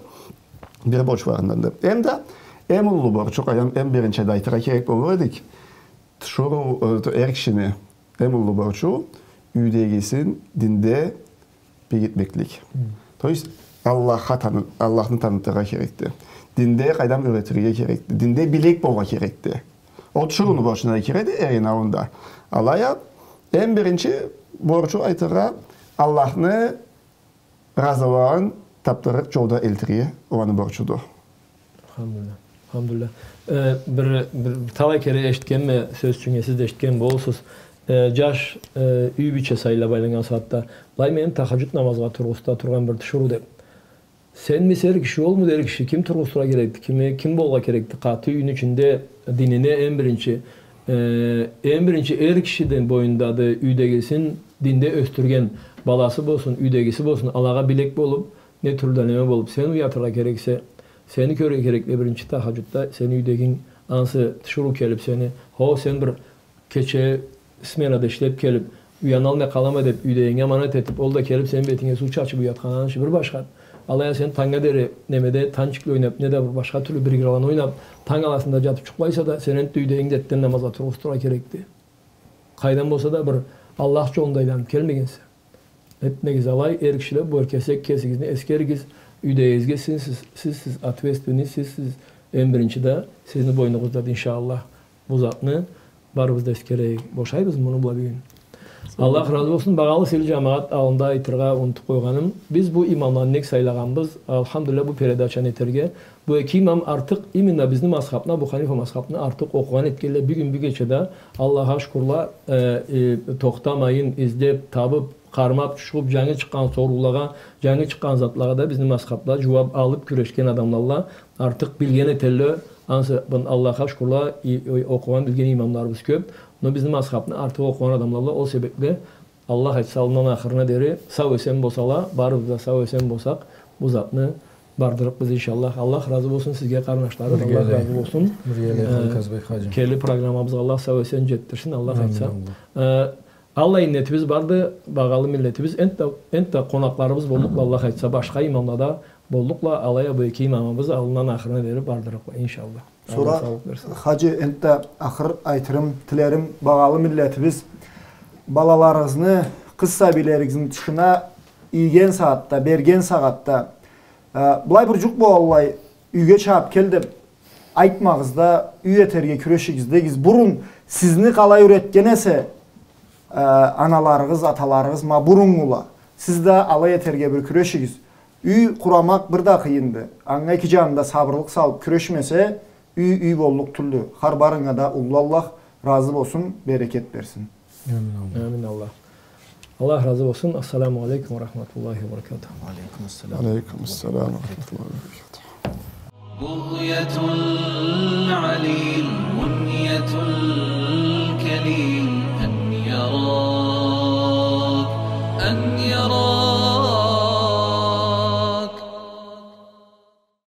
бир борчларынданды. Эм да эм уллу борчу, къайдам, эм биринчи да айтыргъа керек болур эдик. Тиширыу, э, эр кишини эм уллу борчу юйдегисин динде бегитмеклик. Хм. То есть, Аллахха таны-, Аллахны танытыргъа керекди. Динде, къайдам, юретирге керекди. Динде билек болургъа керекди. Ол тиширыуну борчуна да киреди, эрини аллында. Алай а, эм биринчи борчу айтыргъа, Аллахны разылыгъын табдырыкъ джолда элтирге ол аны борчуду. Альхамдулиллях. Альхамдулиллях. Э, бир, бир талай кере эшитгенме, сёз ючюн, сиз да эшитген болурсуз. Э, джаш, э, юй бийче сайлаб айланнган сагъатда, былай мени тахаджуд намазгъа тургъузда тургъан бир тиширыу деб. Сенмисе эр киши, олмуду эр киши, ким тургъуз турургъа керекди, кими, ким болургъа керекди, къаты юйню ичинде динине эм биринчи, э, эм биринчи эр кишини бойнундады, юйдегисин динде ёсдюрген, баласы болсун, юйдегиси болсун, алагъа билек болуб, не тюрлю да неме болуб, сен уятыргъа керексе, сени кёрюрге керекди биринчи тахаджудда, сени юйдегинг, ансы тиширыу келиб сени, хо, сен бир кече сменада ишлеб келиб, уяналмай къалама деб, юйдегинге аманат этиб, ол да келиб, сени бетинге суу чачыб уятхан аны иши бир башха. Алай а сен тангнга дери немеде, танчикли ойнаб, неда бир башха тюрлю бир играланы ойнаб, танг аласында джатыб джукълайса да, сени энтда юйдегинг да эртден намазгъа тургъуз турургъа керекди. Къайдан болса да бир Аллах джолунда айланыб келмегенсе. Этмегиз алай, эр кишиле, бу кесек кесигизни эсгеригиз, юйдегигизге сиз, сиз, сиз, сиз ответственный, сиз, сиз эм биринчи да, сизни бойнугъуздады, иншаллах. Бу затны барыбыз да эсгерейик. Бошайбыз муну бла бюгюн. Аллах разы болсун, багъалы сыйлы джамагъат, аллында айтыргъа унутуб къойгъаным. Биз бу имамланы нек сайлагъанбыз, альхамдулиллях, бу передачаны этерге. Бу эки имам артыкъ, именно бизни мазхабны, Абу Ханифа мазхабны артыкъ окъугъан этгенле, бюгюн, бюгече да, Аллахха шукурла, э, э, тохтамайын излеб, табыб, къармаб, чушуб, джангы чыкъгъан соруулагъа, джангы чыкъгъан затлагъа да бизни мазхабда джууаб алыб кюрешген адамлалла, артыкъ билген этелле, ансы, бу, Аллахха шукурла, и, и, окъугъан, билген имамларыбыз кёб, но бизни мазхабны артыкъ окъугъан адамлалла, ол себебли Аллах айтса, аллындан ахырына дери сау-эсен болсала, барыбыз да сау-эсен болсакъ, бу затны бардырыкъбыз, иншаллах. Аллах разы болсун сизге, къарнашларым. Аллах разы болсун. Биргелей, э, Казбек хаджи. Келир программабызгъа Аллах сау-эсен джетдирсин, Аллах айтса. Амин, Аллах. Э, аллай иннетибиз барды, багъалы миллетибиз. Энтда, энтда къонакъларыбыз боллукъла, Аллах айтса, башха имамла да боллукъла, алай а бу эки имамыбыз аллындан ахырына дери бардырыкъла, иншаллах. Сора, Аллах саулукъ берсин. Хаджи, энтда ахыр айтырым, тилерим, багъалы миллетибиз, балаларыгъызны, къыз сабийлеригизни тышына ийген сагъатда, берген сагъатда, э, былай бир джукъ болаллай, юйге чабыб кел деб айтмагъыз да, юй этерге кюрешигиз дегиз. Бурун сизни къалай юретген эсе, э, аналарыгъыз, аталарыгъыз, ма буруннгула, сиз да алай этерге бир кюрешигиз. Юй къурамакъ бир да къыйынды. Анга эки джанында сабырлыкъ салыб кюрешмесе, юй, юй боллукъ тюлдю. Хар барынга да уллу Аллах разы болсун, берекет берсин. Амин, Аллах. Амин, Аллах. Аллах разы болсун. Ассаламу алейкум ва рахматуллахи ва баракатуху. Алейкум ассалам. Алейкум ассалам ва рахматуллахи ва баракатуху. الكليم.